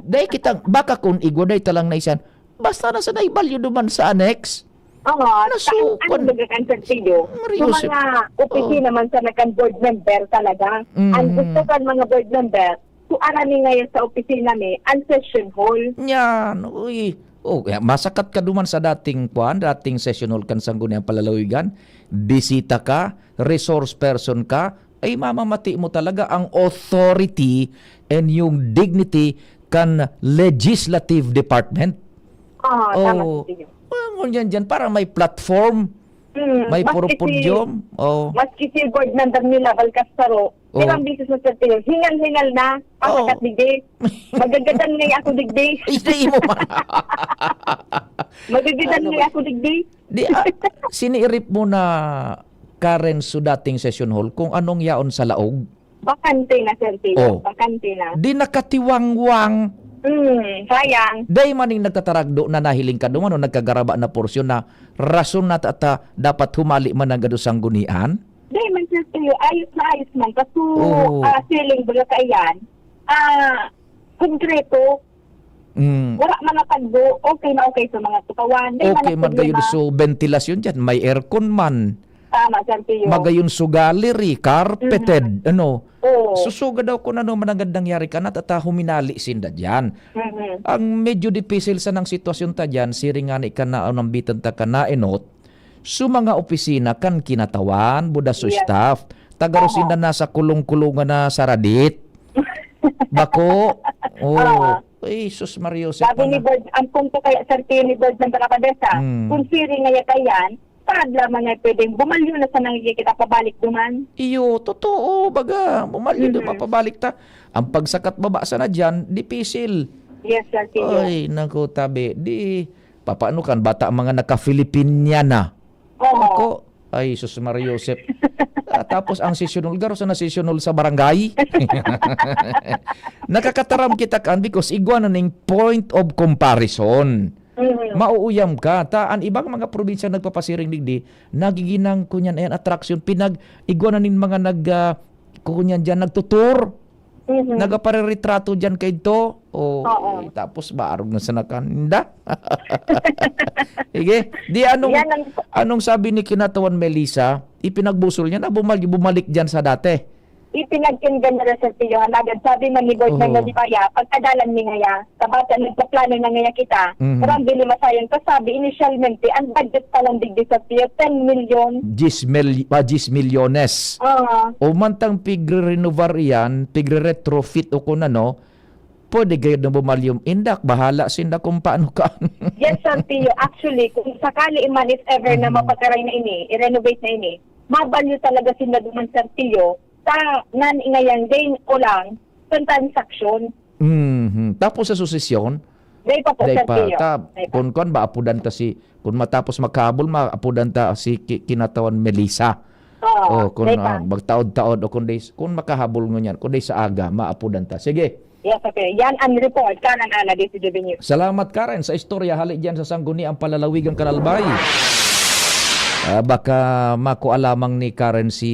Dai kita, baka kun igwa, dai talang naisan. Basta na sa naibalyo duman sa annex. Oo, Nasukan. Ang, ang lugar kan Sentido, Maria yung Josep. Mga opisina Oh. man sa nagkan board member talaga. Mm. Ang gusto kan mga board member, so arami ngayon sa opisina mi, ang session hall. Yan, uy. Oh, kaya masakat ka duman sa dating kwan, dating session hall kan Sangguniang Palalawigan. Bisita ka, resource person ka, ay mamamati mo talaga ang authority and yung dignity kan legislative department. Ah, tama, Oh, Sir Pio. Well, ngunyan dyan, para may platform, Mm, may maski si, purpudyom. Oh. Maski si board member nila, Balcastaro, Oh. ilang beses na, Sir Pio, hingal-hingal na, Oh. pasakat digdi. Magagadan na ako digdi. Ay, sa imo man. Magagadan Ano na ba? ako digdi. Di, ah, siniirip mo na, Karen, so dating session hall, kung anong yaon sa laog? Bakante na, Sir Pio. Oh. Bakante na. Di nakatiwangwang. Hmm, sayang. Dai man ning nagtataragdo na nahiling ka duman o nagkagaraba na porsyon na rason na ta, ta, dapat humali man ang gado sanggunian? Dai man, Sir Pio. Ayos na ayos man. Kaso, Oh. ah, feeling, baga kaiyan, ah, konkreto. Mm. Wala man natagbo, okay na okay sa mga tukawan. Di man Okay, nagproblema. Magayon so ventilasyon dyan, may aircon man. Tama, Sir Pio. Magayon so gallery, carpeted, Mhm. ano. Oo. Susuga daw kung ano man ang nangyari ka na, tata huminali sinda dyan. Mhm. Ang medyo dipisil sa nang sitwasyon ta dyan, siring nga ni ka na, nambitan ta ka na enot, so mga opisina kan kinatawan, buda so Yes. staff. Tagaro Oho. sinda nasa kulong-kulungan na sa radit. Bako. Oh. Oo. Ay, sus, Mario Josep Sabi ni man na. Board, ang punto kaya, Sir Pio, ni Board ng Barabadesa, Mm. kung siring ngaya kaiyan, parad lamang nga pwedeng bumalyo na sa nangikita pabalik duman. Iyo, totoo, baga, bumalyo Mhm. duman pabalik ta. Ang pagsakat baba sana dyan, dipisil. Yes, Sir Pio. Ay, naku, tabi. Di, papaano kan bata mga naka-Filipiniana? Oo. Ako, ay, sus, Maria Josep. Ah, tapos ang session hall, garo sa na session hall sa barangay. Nakakataram kita kan because igwa na ning point of comparison. Mhm. Mauuyam ka. Ta, ang ibang mga probinsya nagpapasiring digdi, nagiginang kunyan, ayan, attraction. Pinag, igwa na ning mga nag, ah, kunyan dyan, nagtutur. Mhm. Nagapareretrato diyan kay to. Oh, Oo. eh, tapos maarog na sa nakanda. Sige, di anong, Yan ang anong sabi ni Kinatawan Melissa? Ipinagbusol niya na bumalik, bumalik diyan sa dati. Ipinag-ingan na sa Pio. Alagad sabi man ni Board Oo. Mayor Dipaya, pagkadalan ni ngaya, sa bata nagpaplano na ngaya kita, Mhm. Parang dili masayang kasabi, inisyalmente, ang budget pa lang digdi sa Pio, ten milyon. Diyes mil-, ah, diyes milyones. Oo. O mantang pigre-renovar iyan, pigre-retrofit o kung ano, pwede gayud na bumalyom indak, bahala sinda kung paano ka. Yes, Sir Pio. Actually, kung sakali man, if ever na Mhm. mapataray na ini, i-renovate na ini, mabalyo talaga sinda duman, Sir Pio, sa nan ingayang gain o lang, sa transaksyon. Mhm. Tapos sa susesyon, Day pa po, Day Sir pa. Pio. Ta, Day pa. Kun, kun ba, apudan ta si, kun matapos magkahabol, ma-, apudan ta si Ki-, Kinatawan Melissa. Oo, O, kun, day pa. ah, magtaod-taod, o kun day, kun makahabol ngunyan, kun day sa aga, maapudan ta. Sige. Yes, okay. Yan ang report, Karen Ana, D C G B News. Salamat, Karen, sa istorya hali dyan sa Sangguniang Palalawigan kan Albay. Ah, baka makua lamang ni Karen si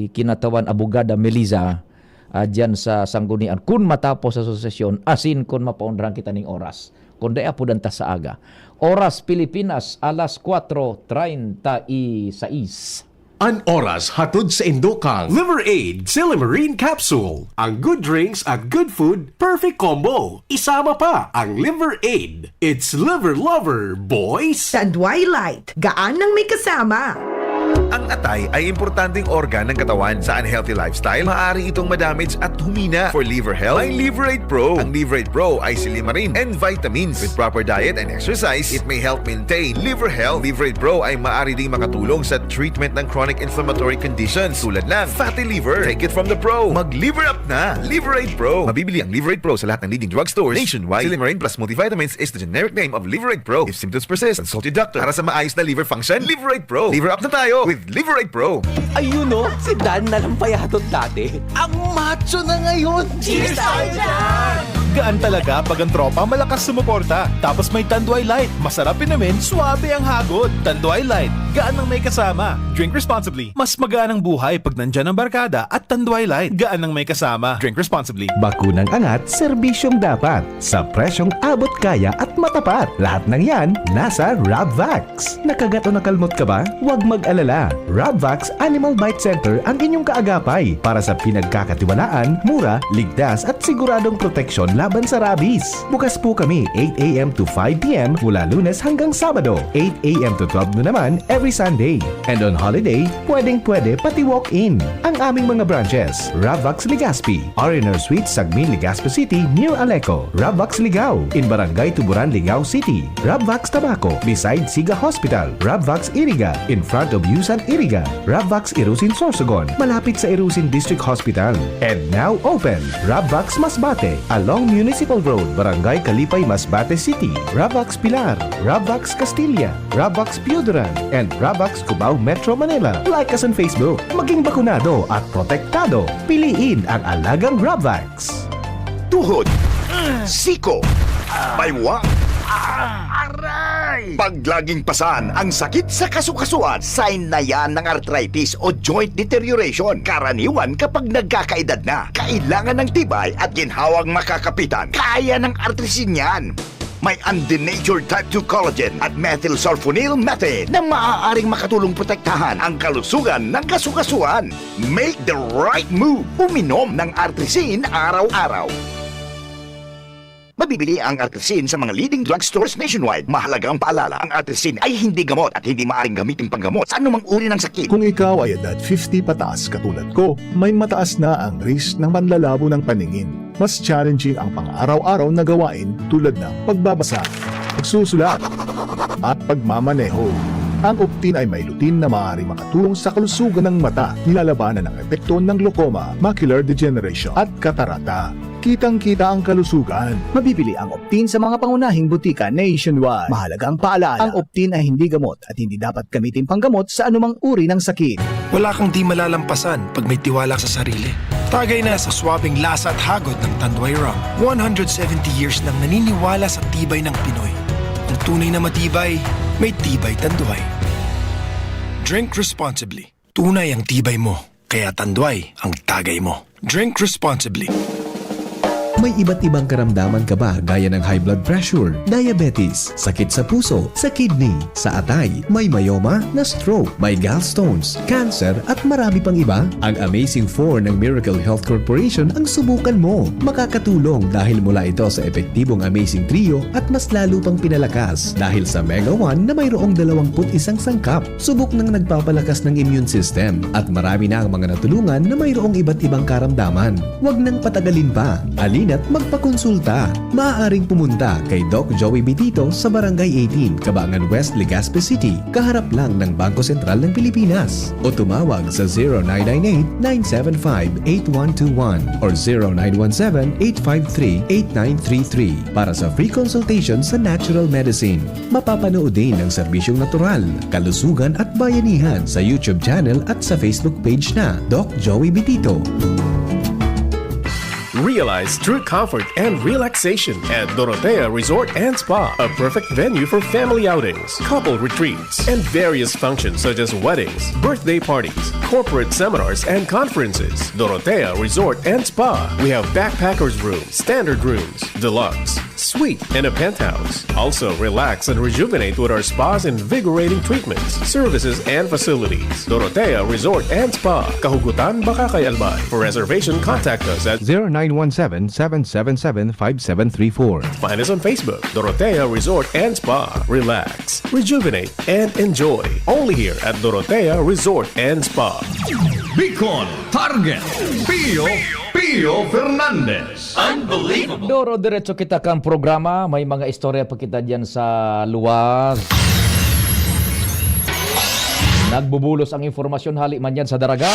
Kinatawan Abogada Melissa, ah, dyan sa Sanggunian. Kun matapos sa sosesyon, asin kun mapaundrahan kita ning oras. Kun dai, apudan ta sa aga. Oras Pilipinas, alas kwatro treinta y seis. An oras hatod saindo kan Liver Aid Silymarin Capsule. Ang good drinks at good food, perfect combo. Isama pa ang Liver Aid. It's Liver Lover, boys! Sa Twilight, gaan nang may kasama. Ang atay ay importanteng organ ng katawan. Sa unhealthy lifestyle, maaari itong madamage at humina. For liver health, may Liver Aid Pro. Ang Liver Aid Pro ay silymarin and vitamins. With proper diet and exercise, it may help maintain liver health. Liver Aid Pro ay maaari ding makatulong sa treatment ng chronic inflammatory conditions tulad ng fatty liver. Take it from the pro. Mag-liver up na! Liver Aid Pro. Mabibili ang Liver Aid Pro sa lahat ng leading drugstores nationwide. Silymarin plus multivitamins is the generic name of Liver Aid Pro. If symptoms persist, consult your doctor. Para sa maayos na liver function, Liver Aid Pro. Liver up na tayo with Liver Aid Pro. Ayun, oh, si Dan na lang payatot dati. Ang macho na ngayon. Cheers tayo dyan! Gaan talaga pag ang tropa malakas sumuporta. Tapos may Tanduay Light, masarap inumin, suabe ang hagod. Tanduay Light, gaan ng may kasama. Drink responsibly. Mas magaan ang buhay pag nandyan ang barkada at Tanduay Light, gaan ng may kasama. Drink responsibly. Bakunang angat, serbisyong dapat, sa presyong abot kaya at matapat. Lahat ng yan, nasa Rabvax. Nakagat o nakalmot ka ba? Huwag mag-alala. Rabvax Animal Bite Center ang inyong kaagapay para sa pinagkakatiwalaan, mura, ligtas at siguradong proteksyon laban sa rabies. Bukas po kami eight a m to five p m mula Lunes hanggang Sabado, eight a m to twelve noon naman every Sunday. And on holiday, pwedeng-pwede pati walk-in. Ang aming mga branches, Rabvax Legazpi, R and R Suite, Sagmin, Legazpi City, near Aleco, Rabvax Ligao, in Barangay Tuburan, Ligao City, Rabvax Tabaco, beside Siga Hospital, Rabvax Iriga, in front of Yusan Iriga, Rabvax Irusin Sorsogon, malapit sa Irusin District Hospital, and now open, Rabvax Masbate, along Municipal Road, Barangay Kalipay, Masbate City, Rabvax Pilar, Rabvax Castilla, Rabvax Pioduran, and Rabvax Cubao, Metro Manila. Like us on Facebook. Maging bakunado at protektado. Piliin ang alagang Rabvax. Tuhod, siko, baywang, aray! Paglaging pasan ang sakit sa kasukasuan, sign na yan ng arthritis o joint deterioration. Karaniwan kapag nagkakaedad na, kailangan ng tibay at ginhawang makakapitan. Kaya ng Artrisin yan. May undenatured type two collagen at methylsulfonyl methane na maaaring makatulong protektahan ang kalusugan ng kasukasuan. Make the right move. Uminom ng Artrisin araw-araw. Mabibili ang Artrisin sa mga leading drugstores nationwide. Mahalagang paalala, ang Artrisin ay hindi gamot at hindi maaaring gamitin panggamot sa anumang uri ng sakit. Kung ikaw ay edad fifty pataas katulad ko, may mataas na ang risk ng panlalabo ng paningin. Mas challenging ang pang-araw-araw na gawain tulad ng pagbabasa, pagsusulat, at pagmamaneho. Ang Optin ay may lutein na maaaring makatulong sa kalusugan ng mata, nilalabanan ang epekto ng glaucoma, macular degeneration, at katarata. Kitang-kita ang kalusugan. Mabibili ang Optin sa mga pangunahing butika nationwide. Mahalagang paalala, ang Optin ay hindi gamot at hindi dapat gamitin panggamot sa anumang uri ng sakit. Wala kang di malalampasan pag may tiwala sa sarili. Tagay na sa swabing lasa at hagod ng Tanduay Rum. One hundred seventy years nang naniniwala sa tibay ng Pinoy. Ang tunay na matibay, may Tibay Tanduay. Drink responsibly. Tunay ang tibay mo, kaya Tanduay ang tagay mo. Drink responsibly. May iba't ibang karamdaman ka ba, gaya ng high blood pressure, diabetes, sakit sa puso, sa kidney, sa atay, may myoma, na-stroke, may gallstones, cancer, at marami pang iba? Ang Amazing Four ng Miracle Health Corporation ang subukan mo. Makakatulong dahil mula ito sa epektibong Amazing Trio at mas lalo pang pinalakas dahil sa Mega One na mayroong dalawampu't isang sangkap. Subok nang nagpapalakas ng immune system at marami na ang mga natulungan na mayroong iba't ibang karamdaman. Huwag nang patagalin pa. Halina't magpakonsulta. Maaaring pumunta kay Doc Joey Bitito sa Barangay eighteen, Cabangan West, Legazpi City, kaharap lang ng Bangko Sentral ng Pilipinas. O tumawag sa zero nine nine eight, nine seven five, eight one two one or zero nine one seven, eight five three, eight nine three three para sa free consultation sa natural medicine. Mapapanood din ang serbisyong natural, kalusugan at bayanihan sa YouTube channel at sa Facebook page na Doc Joey Bitito. Realize true comfort and relaxation at Dorotea Resort and Spa, a perfect venue for family outings, couple retreats, and various functions such as weddings, birthday parties, corporate seminars, and conferences. Dorotea Resort and Spa. We have backpackers room, standard rooms, deluxe, suite, and a penthouse. Also, relax and rejuvenate with our spa's invigorating treatments, services, and facilities. Dorotea Resort and Spa, Kahugutan, Bacacay, Albay. For reservation, contact us at zero nine one seven, seven seven seven, five seven three four. Find us on Facebook, Dorotea Resort and Spa. Relax, rejuvenate, and enjoy. Only here at Dorotea Resort and Spa. Bicol Target, Pio, Pio Fernandez. Unbelievable. Doro diretso kita kan programa. May mga istorya pa kita diyan sa luwas. Nagbubulos ang impormasyon hali man yan sa Daraga.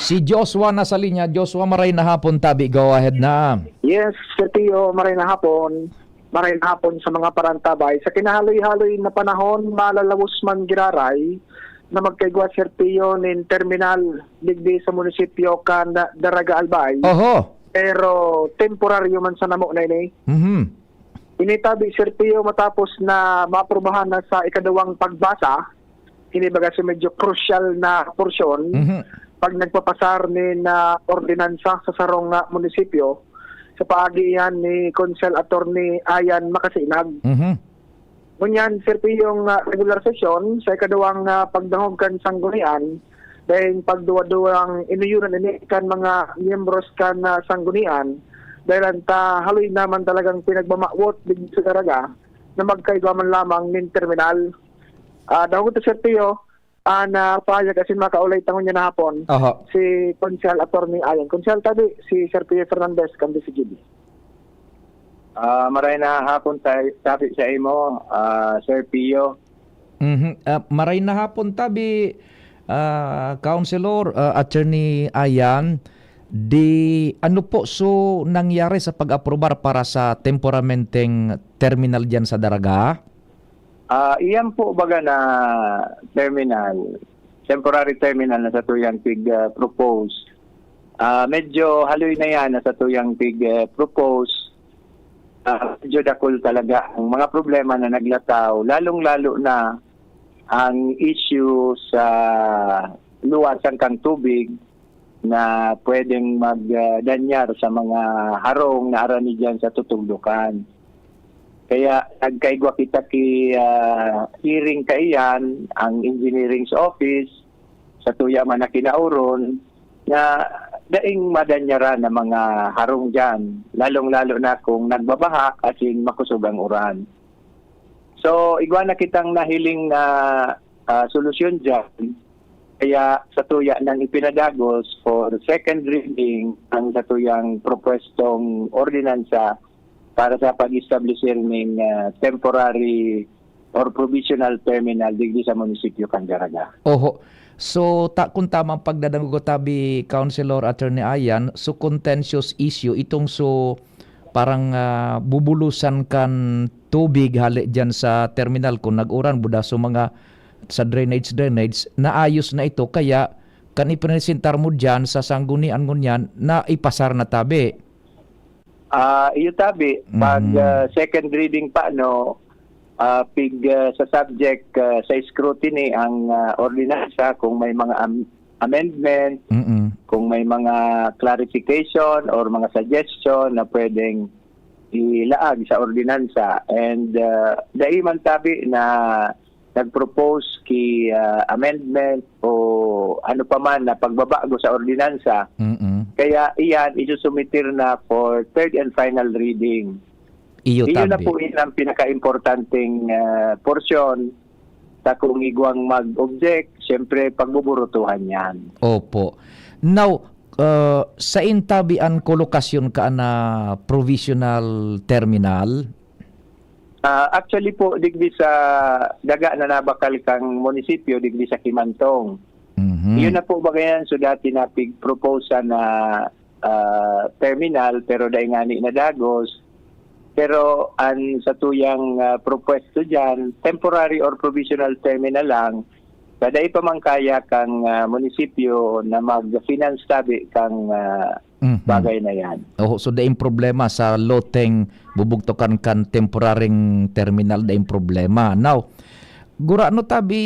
Si Joshua nasa linya. Joshua, maray na hapon, tabi. Go ahead na. Yes, Sir Tio, maray na hapon. Maray na hapon sa mga parantabay. Sa kinahaloy-haloy na panahon, malalawos man giraray, na magkaigwa, Sir Pio, nin terminal digdi sa munisipyo kan Daraga, Albay. Oho. Pero temporaryo man sana mo na ini. Mhm. Ini tabi, Sir Pio, matapos na maaprubahan na sa ikaduwang pagbasa, ini baga sa medyo crucial na porsyon, Mhm. pag nagpapasar nin, ah, ordinansa sa sarong, ah, munisipyo, sa paagi iyan ni Konsel Attorney Ayan Makasinag. Mhm. Ngunyan, Sir Pio, yung, ah, regular session sa ikaduwang, ah, pagdangog kan sanggunian, dahil pagduwa-duwang inuyunan ini kan mga miyembros kan, ah, sanggunian, dahil ang ta haloy naman talagang pinagmamawot digdi sa Daraga na magkaigwa man lamang nin terminal. Ah, dahil ito, Sir Pio, ah, na pahayag asin makaulay tangon niya na hapon, Oho. si Konsehal Attorney Ayan. Konsehal, tabi, si Sir Pio Fernandez, kan D C G B. Ah, maray na hapon sa, sabi sa imo, ah, Sir Pio. Mhm. Ah, maray na hapon tabi, ah, Councilor, ah, Attorney Ayan. Di, ano po so nangyari sa pag-aprobar para sa temporamenteng terminal diyan sa Daraga? Ah, iyan po baga na terminal, temporary terminal na satuyang pig, ah, propose. Ah, medyo haloy na yan na satuyang pig, eh, propose. Ah, medyo dakul talaga ang mga problema na naglataw, lalong-lalo na ang issue sa luwasan kang tubig na pwedeng mag, ah, danyar sa mga harong na arani diyan sa tutugdukan. Kaya nagkaigwa kita ki, ah, hearing kaiyan, ang engineering's office, sa tuya man na kinauron, na daing madanyaran ang mga harong diyan, lalong-lalo na kung nagbabaha asin makosog ang uran. So, igwa na kitang nahiling na, ah, solusyon diyan. Kaya sa tuya nang ipinadagos for second reading ang satuyang propwestong ordinansa para sa pag-establisir ning, ah, temporary or provisional terminal digdi sa munisipyo kan Daraga. Oho. So, ta-, kung tamang pagdadangog ko tabi, Councilor Attorney Ayan, so contentious issue itong so parang, ah, bubulusan kan tubig hali diyan sa terminal. Kung nag-uran, buda so mga sa drainage, drainage, naayos na ito. Kaya, kan ipresentar mo diyan sa sanggunian ngunyan, na ipasar na tabi. Ah, iyo tabi, pag, Mhm. ah, second reading pa, no, ah, pig, ah, sa subject, ah, sa scrutiny ang, ah, ordinansa kung may mga am-, amendment, Mm-mm. kung may mga clarification or mga suggestion na pwedeng ilaag sa ordinansa. And, ah, dai man tabi na nag-propose ki, ah, amendment o ano pa man na pagbabago sa ordinansa. Mm-mm. Kaya iyan, isusumitir na for third and final reading. Iyo Iyo na tabi. po yun ang pinakaimportanteng, ah, porsyon. Sa kung igwang mag-object, siyempre, pagbuburutuhan yan. Opo. Now, ah, sain tabi an kolokasyon ka na provisional terminal? Ah, actually po, digdi sa daga na nabakal kang munisipyo, digdi sa Kimantong. Mhm. Yun na po ba yan? So, dati na pig-propose na, ah, terminal, pero dai ngani nadagos. Pero an satuyang, ah, propwesto diyan, temporary or provisional terminal lang, sa dai pa man kaya kang, ah, munisipyo na mag-finance tabi kang, ah, Mhm. bagay na yan. Oho, so daing problema sa loteng bubugtokan kan temporaryng terminal, daing problema. Now, gurano tabi,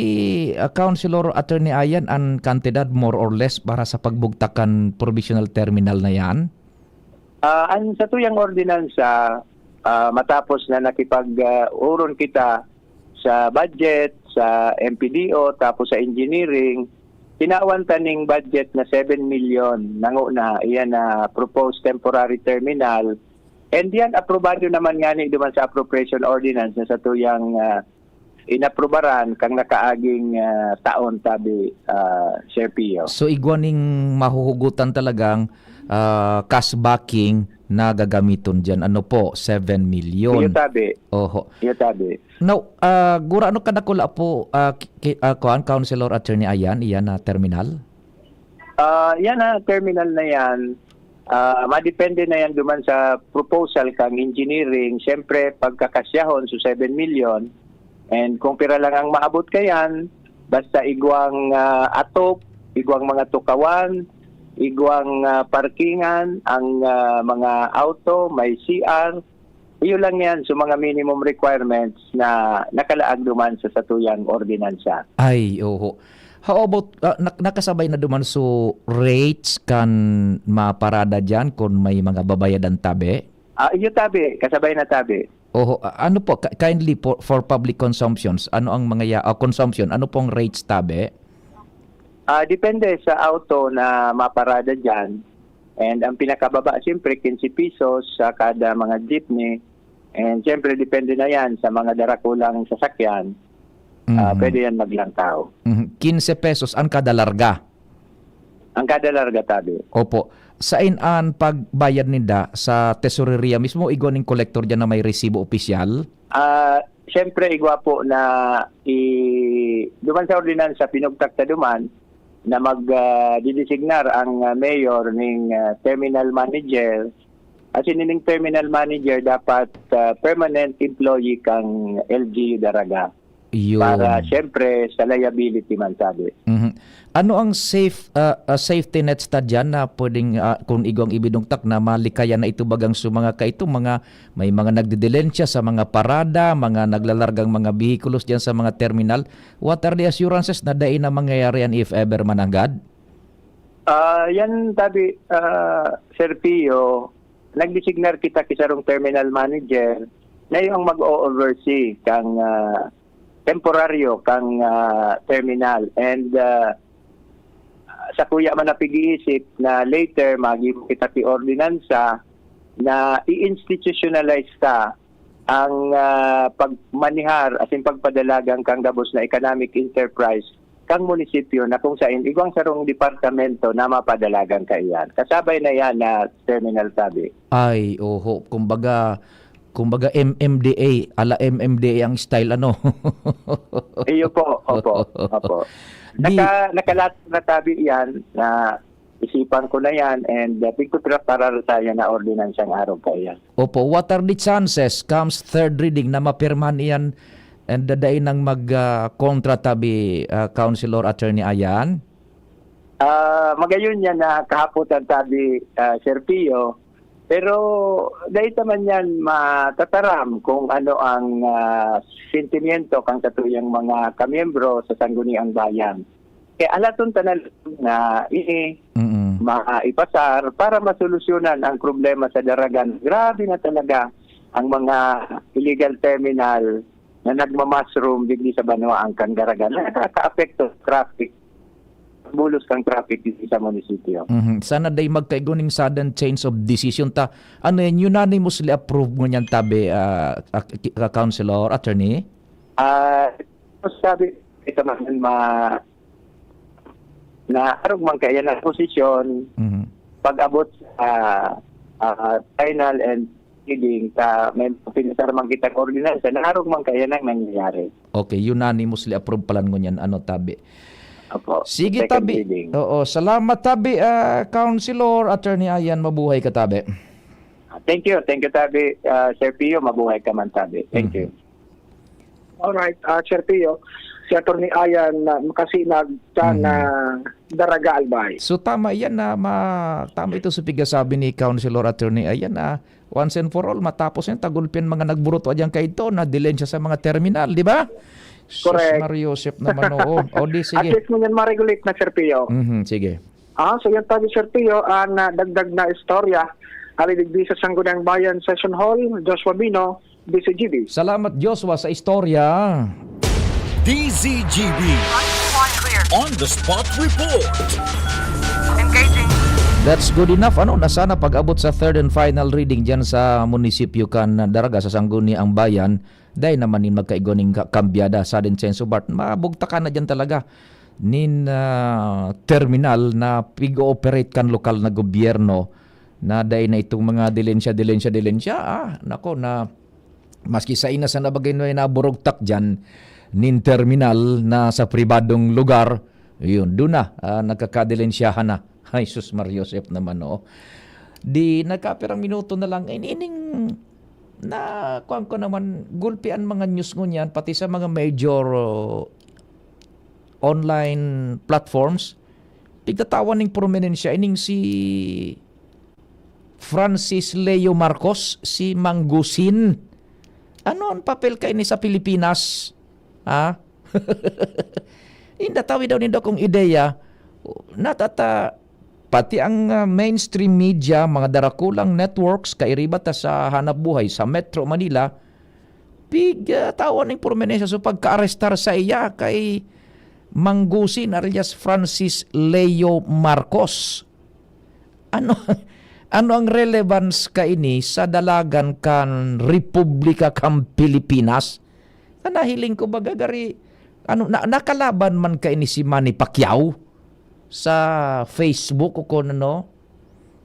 ah, Councilor Attorney Ayan, an kantidad more or less para sa pagbugtak kan provisional terminal na yan? Ah, ang satuyang ordinansa, ah, matapos na nakipag, ah, uron kita sa budget, sa M P D O, tapos sa engineering, tinawan ta ning budget na seven million. Nanguna, iyan na proposed temporary terminal. And yan, aprobado naman ngani duman sa appropriation ordinance na satuyang, ah, inaprubaran kang nakaaging, ah, taon, tabi, ah, Sir Pio. So, igwa ning mahuhugutan talagang, ah, cash backing na gagamiton diyan. Ano po, seven million. Iyo tabi. Oho. Iyo tabi. Now, ah, gurano kadakula po, ah, ki-, ki-, ah, kuwan, Councilor Attorney Ayan, iyan na terminal? Ah, yan na, terminal na yan. Ah, madepende na yan duman sa proposal kang engineering. Siyempre, pagkakasyahon, so seven million. And kung pira lang ang maabot kayan, Basta igwang, ah, atop, igwang mga tukawan, igwang, ah, parkingan, ang, ah, mga auto, may C R. Iyo lang yan sa mga minimum requirements na nakalaag duman sa satuyang ordinansa. Ay, oho. How about, ah, nak-, nakasabay na duman so rates kan maparada diyan kun may mga babayadan tabi? Ah, iyo tabi, kasabay na tabi. Oho, a-, ano po, ki-, kindly po, for public consumptions, ano ang mga ya-, ah, consumption, ano pong rates tabi? Ah, depende sa auto na maparada diyan. And ang pinakababa, siyempre, quince pesos sa kada mga jeepney. And siyempre, depende na yan sa mga darakulang sasakyan. Ah, Mhm. Pwede yan maglangkaw. Mhm. Quince pesos ang kada larga? Ang kada larga, tabi. Opo. Sain an pagbayad ninda? Sa tesoreria mismo, igwa ning kolektor diyan na may resibo opisyal? Ah, siyempre, igwa po na i-, duman sa ordinansa, pinugtak sa duman na mag, ah, didesignar ang, ah, mayor ning, ah, terminal manager. As in, ning terminal manager dapat, ah, permanent employee kang L G U Daraga. Yun. Para, siyempre, sa liability man, sabi. Mhm. Ano ang safe, ah, ah, safety nets ta diyan na pwedeng, ah, kung igwang ibinugtak na malikayan na ito bagang sa mga kaito, mga, may mga nagdidilensya sa mga parada, mga naglalargang mga behikulos diyan sa mga terminal? What are the assurances na dai na mangyayari yan if ever mananggad? Ah, yan, sabi, ah, Sir Pio, nagdesignar kita ki sarong terminal manager na yung mag-o-oversee kang, ah, temporaryo kang, ah, terminal. And, ah, sa kuya man na pag-iisip na later, magibo kita ki ordinansa na i-institutionalize ta ang, ah, pagmanihar, as in pagpadalagan kang gabos na economic enterprise kang munisipyo na kung sain igwang sarong departamento na mapadalagan kaiyan. Kasabay na yan na terminal, sabi. Ay, oho. Kumbaga, kumbaga M M D A, ala M M D A ang style, ano? Iyo po, opo, opo. Di Naka-, nakalat na, tabi, yan na isipan ko na yan and, uh, pigkutra para sa yan na ordinansang araw pa iyan. Opo, what are the chances comes third reading na mapirmahan iyan and dadain nang mag, ah, kontra, tabi, ah, Councilor Attorney Ayan? Ah, magayon yan na kahapotan, tabi, ah, Sir Pio. Pero dahil naman yan matataram kung ano ang, ah, sentimiento kang satuyang mga kamiyembro sa Sangguniang Bayan. Kaya alaton ta na lang na ini Mm. maipasar para masolusyonan ang problema sa Daragan. Grabe na talaga ang mga illegal terminal na nagmamass room digdi sa banwaan kan Daragan na nakakaapekto sa traffic, bulos kang traffic digdi sa munisipyo. Mhm. Sana day magkaigo ning sudden change of decision ta. Ano yan, unanimously approved ngunyan, tabi, ah, ah, ki-, ah, Councilor, Attorney? Ah, sabi, ito man, ma-, na arog man kaya na posisyon, Mhm. pag-abot sa, ah, final and leading sa may pinasar man kitang ordinansa, na arog man kaya nang nangyayari. Okay, unanimously approved pala ngunyan, ano, tabi. Opo, Sige, second tabi. reading. Oo, salamat, tabi, ah, Councilor Attorney Ayan, mabuhay ka, tabi. Ah, thank you, thank you, tabi, ah, Sir Pio, mabuhay ka man, tabi. Thank Mhm. you. Alright, ah, Sir Pio, si Attorney Ayan, ah, makasinag sa Mhm. na Daraga Albay. So, tama yan na ma-, tama ito sa pigasabi ni Councilor Attorney Ayan na once and for all, matapos yan, tagulpian mga nagburuto dyan kaito na dilensya sa mga terminal, di ba? Sus, Correct. Mario Joseph naman, oo. O, di, At sige. least mo yan ma-regulate na, Sir Pio. Mhm, sige. Ah, so yan tabi, Sir Pio, ang, ah, dagdag na istorya. Ali digdi sa Sangguniang Bayan Session Hall, Joshua Bino, D Z G B. Salamat, Joshua, sa istorya. D Z G B on the spot report. Engaging. That's good enough, ano, na sana pag-abot sa third and final reading dyan sa munisipyo kan Daraga sa Sangguniang Bayan, dai naman nin magkaigo ning ka-, kambyada, sudden change of heart. Mabugtakan na dyan talaga nin, ah, terminal na pig-ooperate kan lokal na gobyerno na dai na itong mga dilensya, dilensya, dilensya. Ah, nako, na maski sa ina sa nabagay na naburugtak dyan, nin terminal na sa pribadong lugar, yun, doon na, ah, nagkakadilensyahan na. Ay, sus, Mario Joseph naman, oo. Di nagkapirang minuto na lang, in-, ining na, kuwan ko naman, gulpi an mga news ngunyan, pati sa mga major, oh, online platforms, pigtatawan ning prominensya ining si Francis Leo Marcos, si Manggusin. Ano an papel kaini sa Pilipinas? Ha? Inda tawi daw nindo kung ideya, natata, pati ang, ah, mainstream media, mga darakulang networks, kairiba ta sa hanap buhay sa Metro Manila, pig, ah, tawan ning prominensya. So, pagka-arestar sa iya kay Manggusin alias Francis Leo Marcos. Ano, ano ang relevance kaini sa dalagan kan Republika kan Pilipinas? Na nahiling ko baga gari, ano, na, nakalaban man kaini si Manny Pacquiao sa Facebook o kung ano?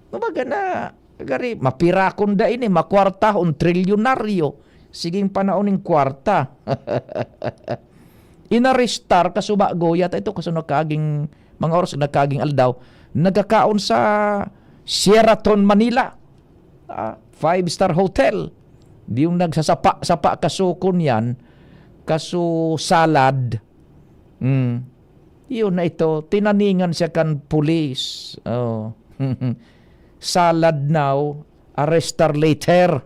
Kumbaga na, gari, mapirakon da ini, makwartahon, trilyonaryo. Siging panaon ning kwarta. Inarestar, kasubago, yata ito, kaso nagkaging, mga oras, nagkaging aldaw, nagkakaon sa Sheraton Manila. Ah, five-star hotel. Di yung nagsasapa-sapa kasukon yan, kaso salad. Mm. Yun na ito, tinaningan siya kan pulis. Oh. Salad now, arrestar later.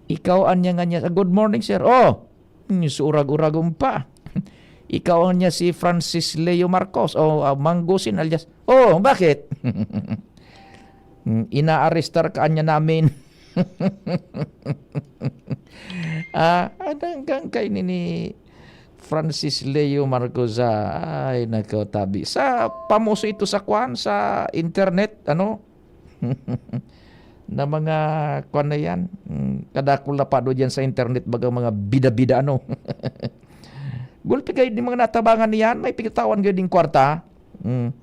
Ikaw, anya nga niya, "Good morning, sir." Oh, hmm, so urag-uragon pa. Ikaw, anya, si Francis Leo Marcos o, ah, Manggusin alias. Oh, bakit? Hmm, inaarestar ka anya namin. Ah, hanggang kay ni, ni Francis Leo Marcos, ah, ay, nako, tabi. Sa, pamuso ito sa kwan, sa internet, ano? Na mga kwan na yan. Mm, kadakul na pado dyan sa internet, baga mga bida-bida, ano? Gulpi kayo din mga natabangan niyan, may pigtawan kayo din kwarta. Mm.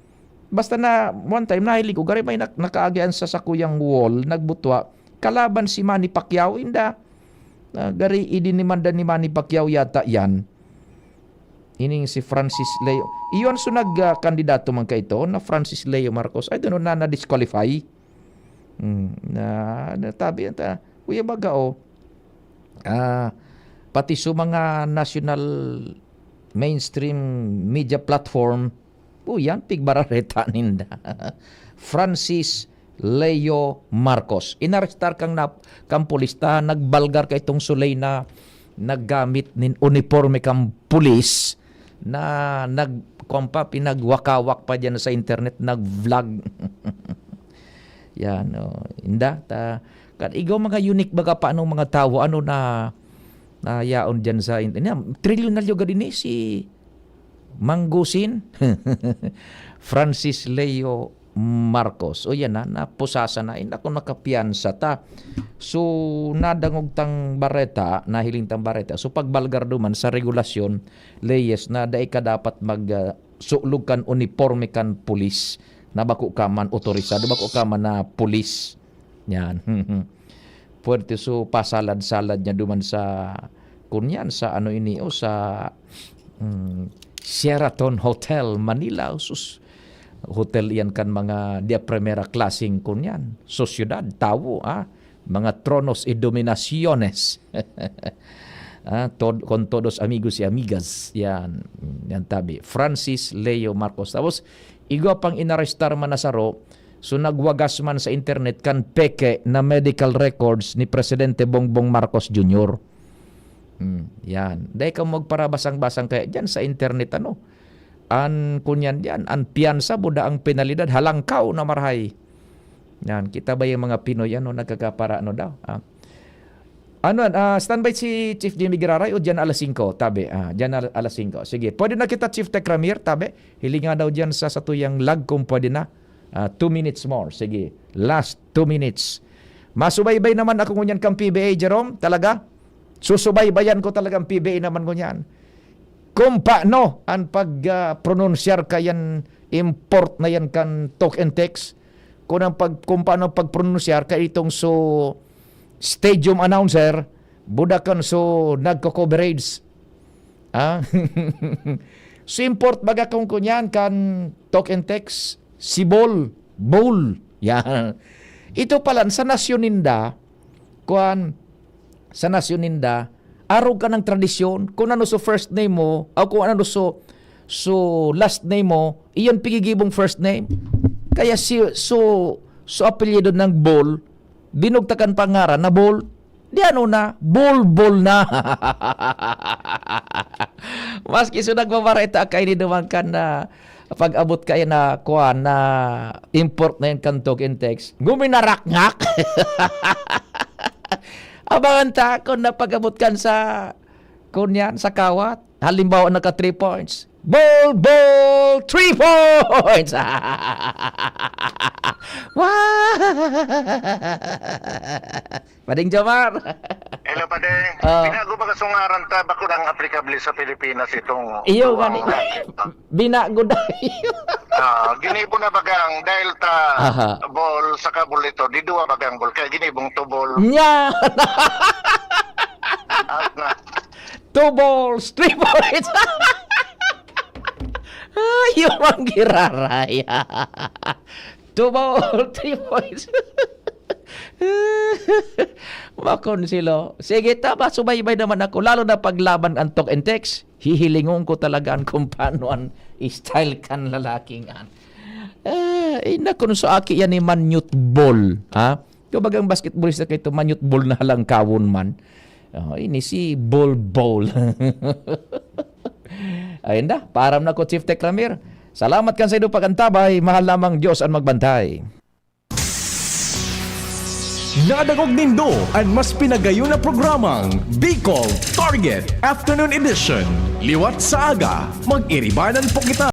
Basta na, one time, nahiling ko, gari may nak-, nakaagian sa sakuyang wall, nagbutwa, kalaban si Manny Pacquiao, inda. Ah, gari, idinimanda ni Manny Pacquiao yata yan. Ining si Francis Leo. Iyon so nag, ah, kandidato man kaito na Francis Leo Marcos. I don't know na na-disqualify. Hmm, na, natabi ta. Kuya baga, oh. Ah, pati so mga national mainstream media platform, o yan, pigbarareta ninda. Francis Leo Marcos. Inarestar kang nap-, kang pulis ta, nagbalgar ka itong Sulay na naggamit nin uniporme kang pulis na nag-, kwan pa, pinagwakawak pa dyan sa internet, nag-vlog. Yan, oh. Inda, ta, kan, igaw mga unique baga pa anong mga tawo, ano na, na yaon dyan sa in-, yan, trilyonaryo gadi ni si Manggusin, Francis Leo Marcos. O yan na, napusasan na. Ay, naku, nakapiyansa ta. So, nadangog tang bareta, nahiling tang bareta. So, pagbalgar duman sa regulasyon, leyes na dai ka dapat mag, ah, sulog kan uniporme kan pulis na bako ka man otorisado, bako ka man na pulis. Yan. Puwerte so pasalad-salad niya duman sa, kunyan, sa ano ini, o sa, mm, Sheraton Hotel, Manila. Sus, hotel iyan kan mga de primera klaseng, kunyan, sosyedad, tawo, ah. Mga tronos y dominaciones. Ah, tod-, con todos amigos y amigas. Yan. Yan tabi. Francis Leo Marcos. Tapos, igwa pang inarestar man na saro, so, nagwagas man sa internet kan peke na medical records ni Presidente Bongbong Marcos Junior. Hmm, yan. Dai ka magparabasang-basang kaya dyan sa internet, ano? An, kunyan diyan, an piyansa, buda ang penalidad, halangkaw na marahay. Yan, kita ba yung mga Pinoy, ano, nagkakapara, ano daw? Ah. Ano, ah, standby si Chief Jimmy Giraray o dyan alas singko? Tabi, ah, dyan al-, alas singko. Sige, pwede na kita, Chief Tech Ramir, tabi. Hilinga daw dyan sa satuyang lag kung pwede na. Ah, two minutes more. Sige, last two minutes. Masubaybay naman ako ngunyan kang P B A, Jerome, talaga? Susubaybayan ko talaga ang P B A naman ngunyan. Kung paano ang pag, ah, pronunsyar kayan import na yan kan talk and text, kung ang pag-, kung paano ang pagpronunsyar ka itong so stadium announcer, buda kan so nagko-coverage. Ah? So import baga kung kunyan kan talk and text, si Bol, Bol. Yan. Ito pala, sa nasyon ninda, kuan, sa nasyon ninda, arog ka ng tradisyon, kung ano so first name mo, o kung ano so, so last name mo, iyon pigigibong first name. Kaya si, so, so apelyido ng Bol, binugtakan pangaran na Bol. Di ano na, Bol, Bol na. Maski so nagbabareta kaini duman kan na pag-abot kayo na kuan na import na yung kan Talk and Text, guminarakngak. Abangan ta kung napag-abot kan sa, kun yan, sa kawat. Halimbawa, naka three points. Bol, Bol, three points! Wow! Pading Jomar! Hello, Pade. Ah. Binago ba kasungaran ta? Bako lang applicable sa Pilipinas itong Iyo, duwang gani. racket, no? Binago na iyo. Ah, ginibo na bagang dahil ta Aha. Bol sa kabol ito. Di duwa bagang Bol. Kaya ginibong to Bol. Nya! Out na. Two balls, three points! Ay, yung ang giraray. Two ball, three points. Makonsilo. Sige, tama, subaybay naman ako. Lalo na paglaban ang Talk and Text. Hihilingon ko talaga an kung paano an style kan lalaking an. Ah, eh, nakon sa aki yan ni Manyut Ball, ha? Kumbaga ang basketballista kay ito, Manyut Ball na halangkawon man. Oh, ini si Bol Bol. Ayun da, param na ko, Chief Tech Ramir. Salamat kan sa ido pagantabay. Mahal lamang Diyos ang magbantay. Nadangog nindo an mas pinagayon na programang Bicol Target Afternoon Edition. Liwat sa aga, mag-iribanan po kita.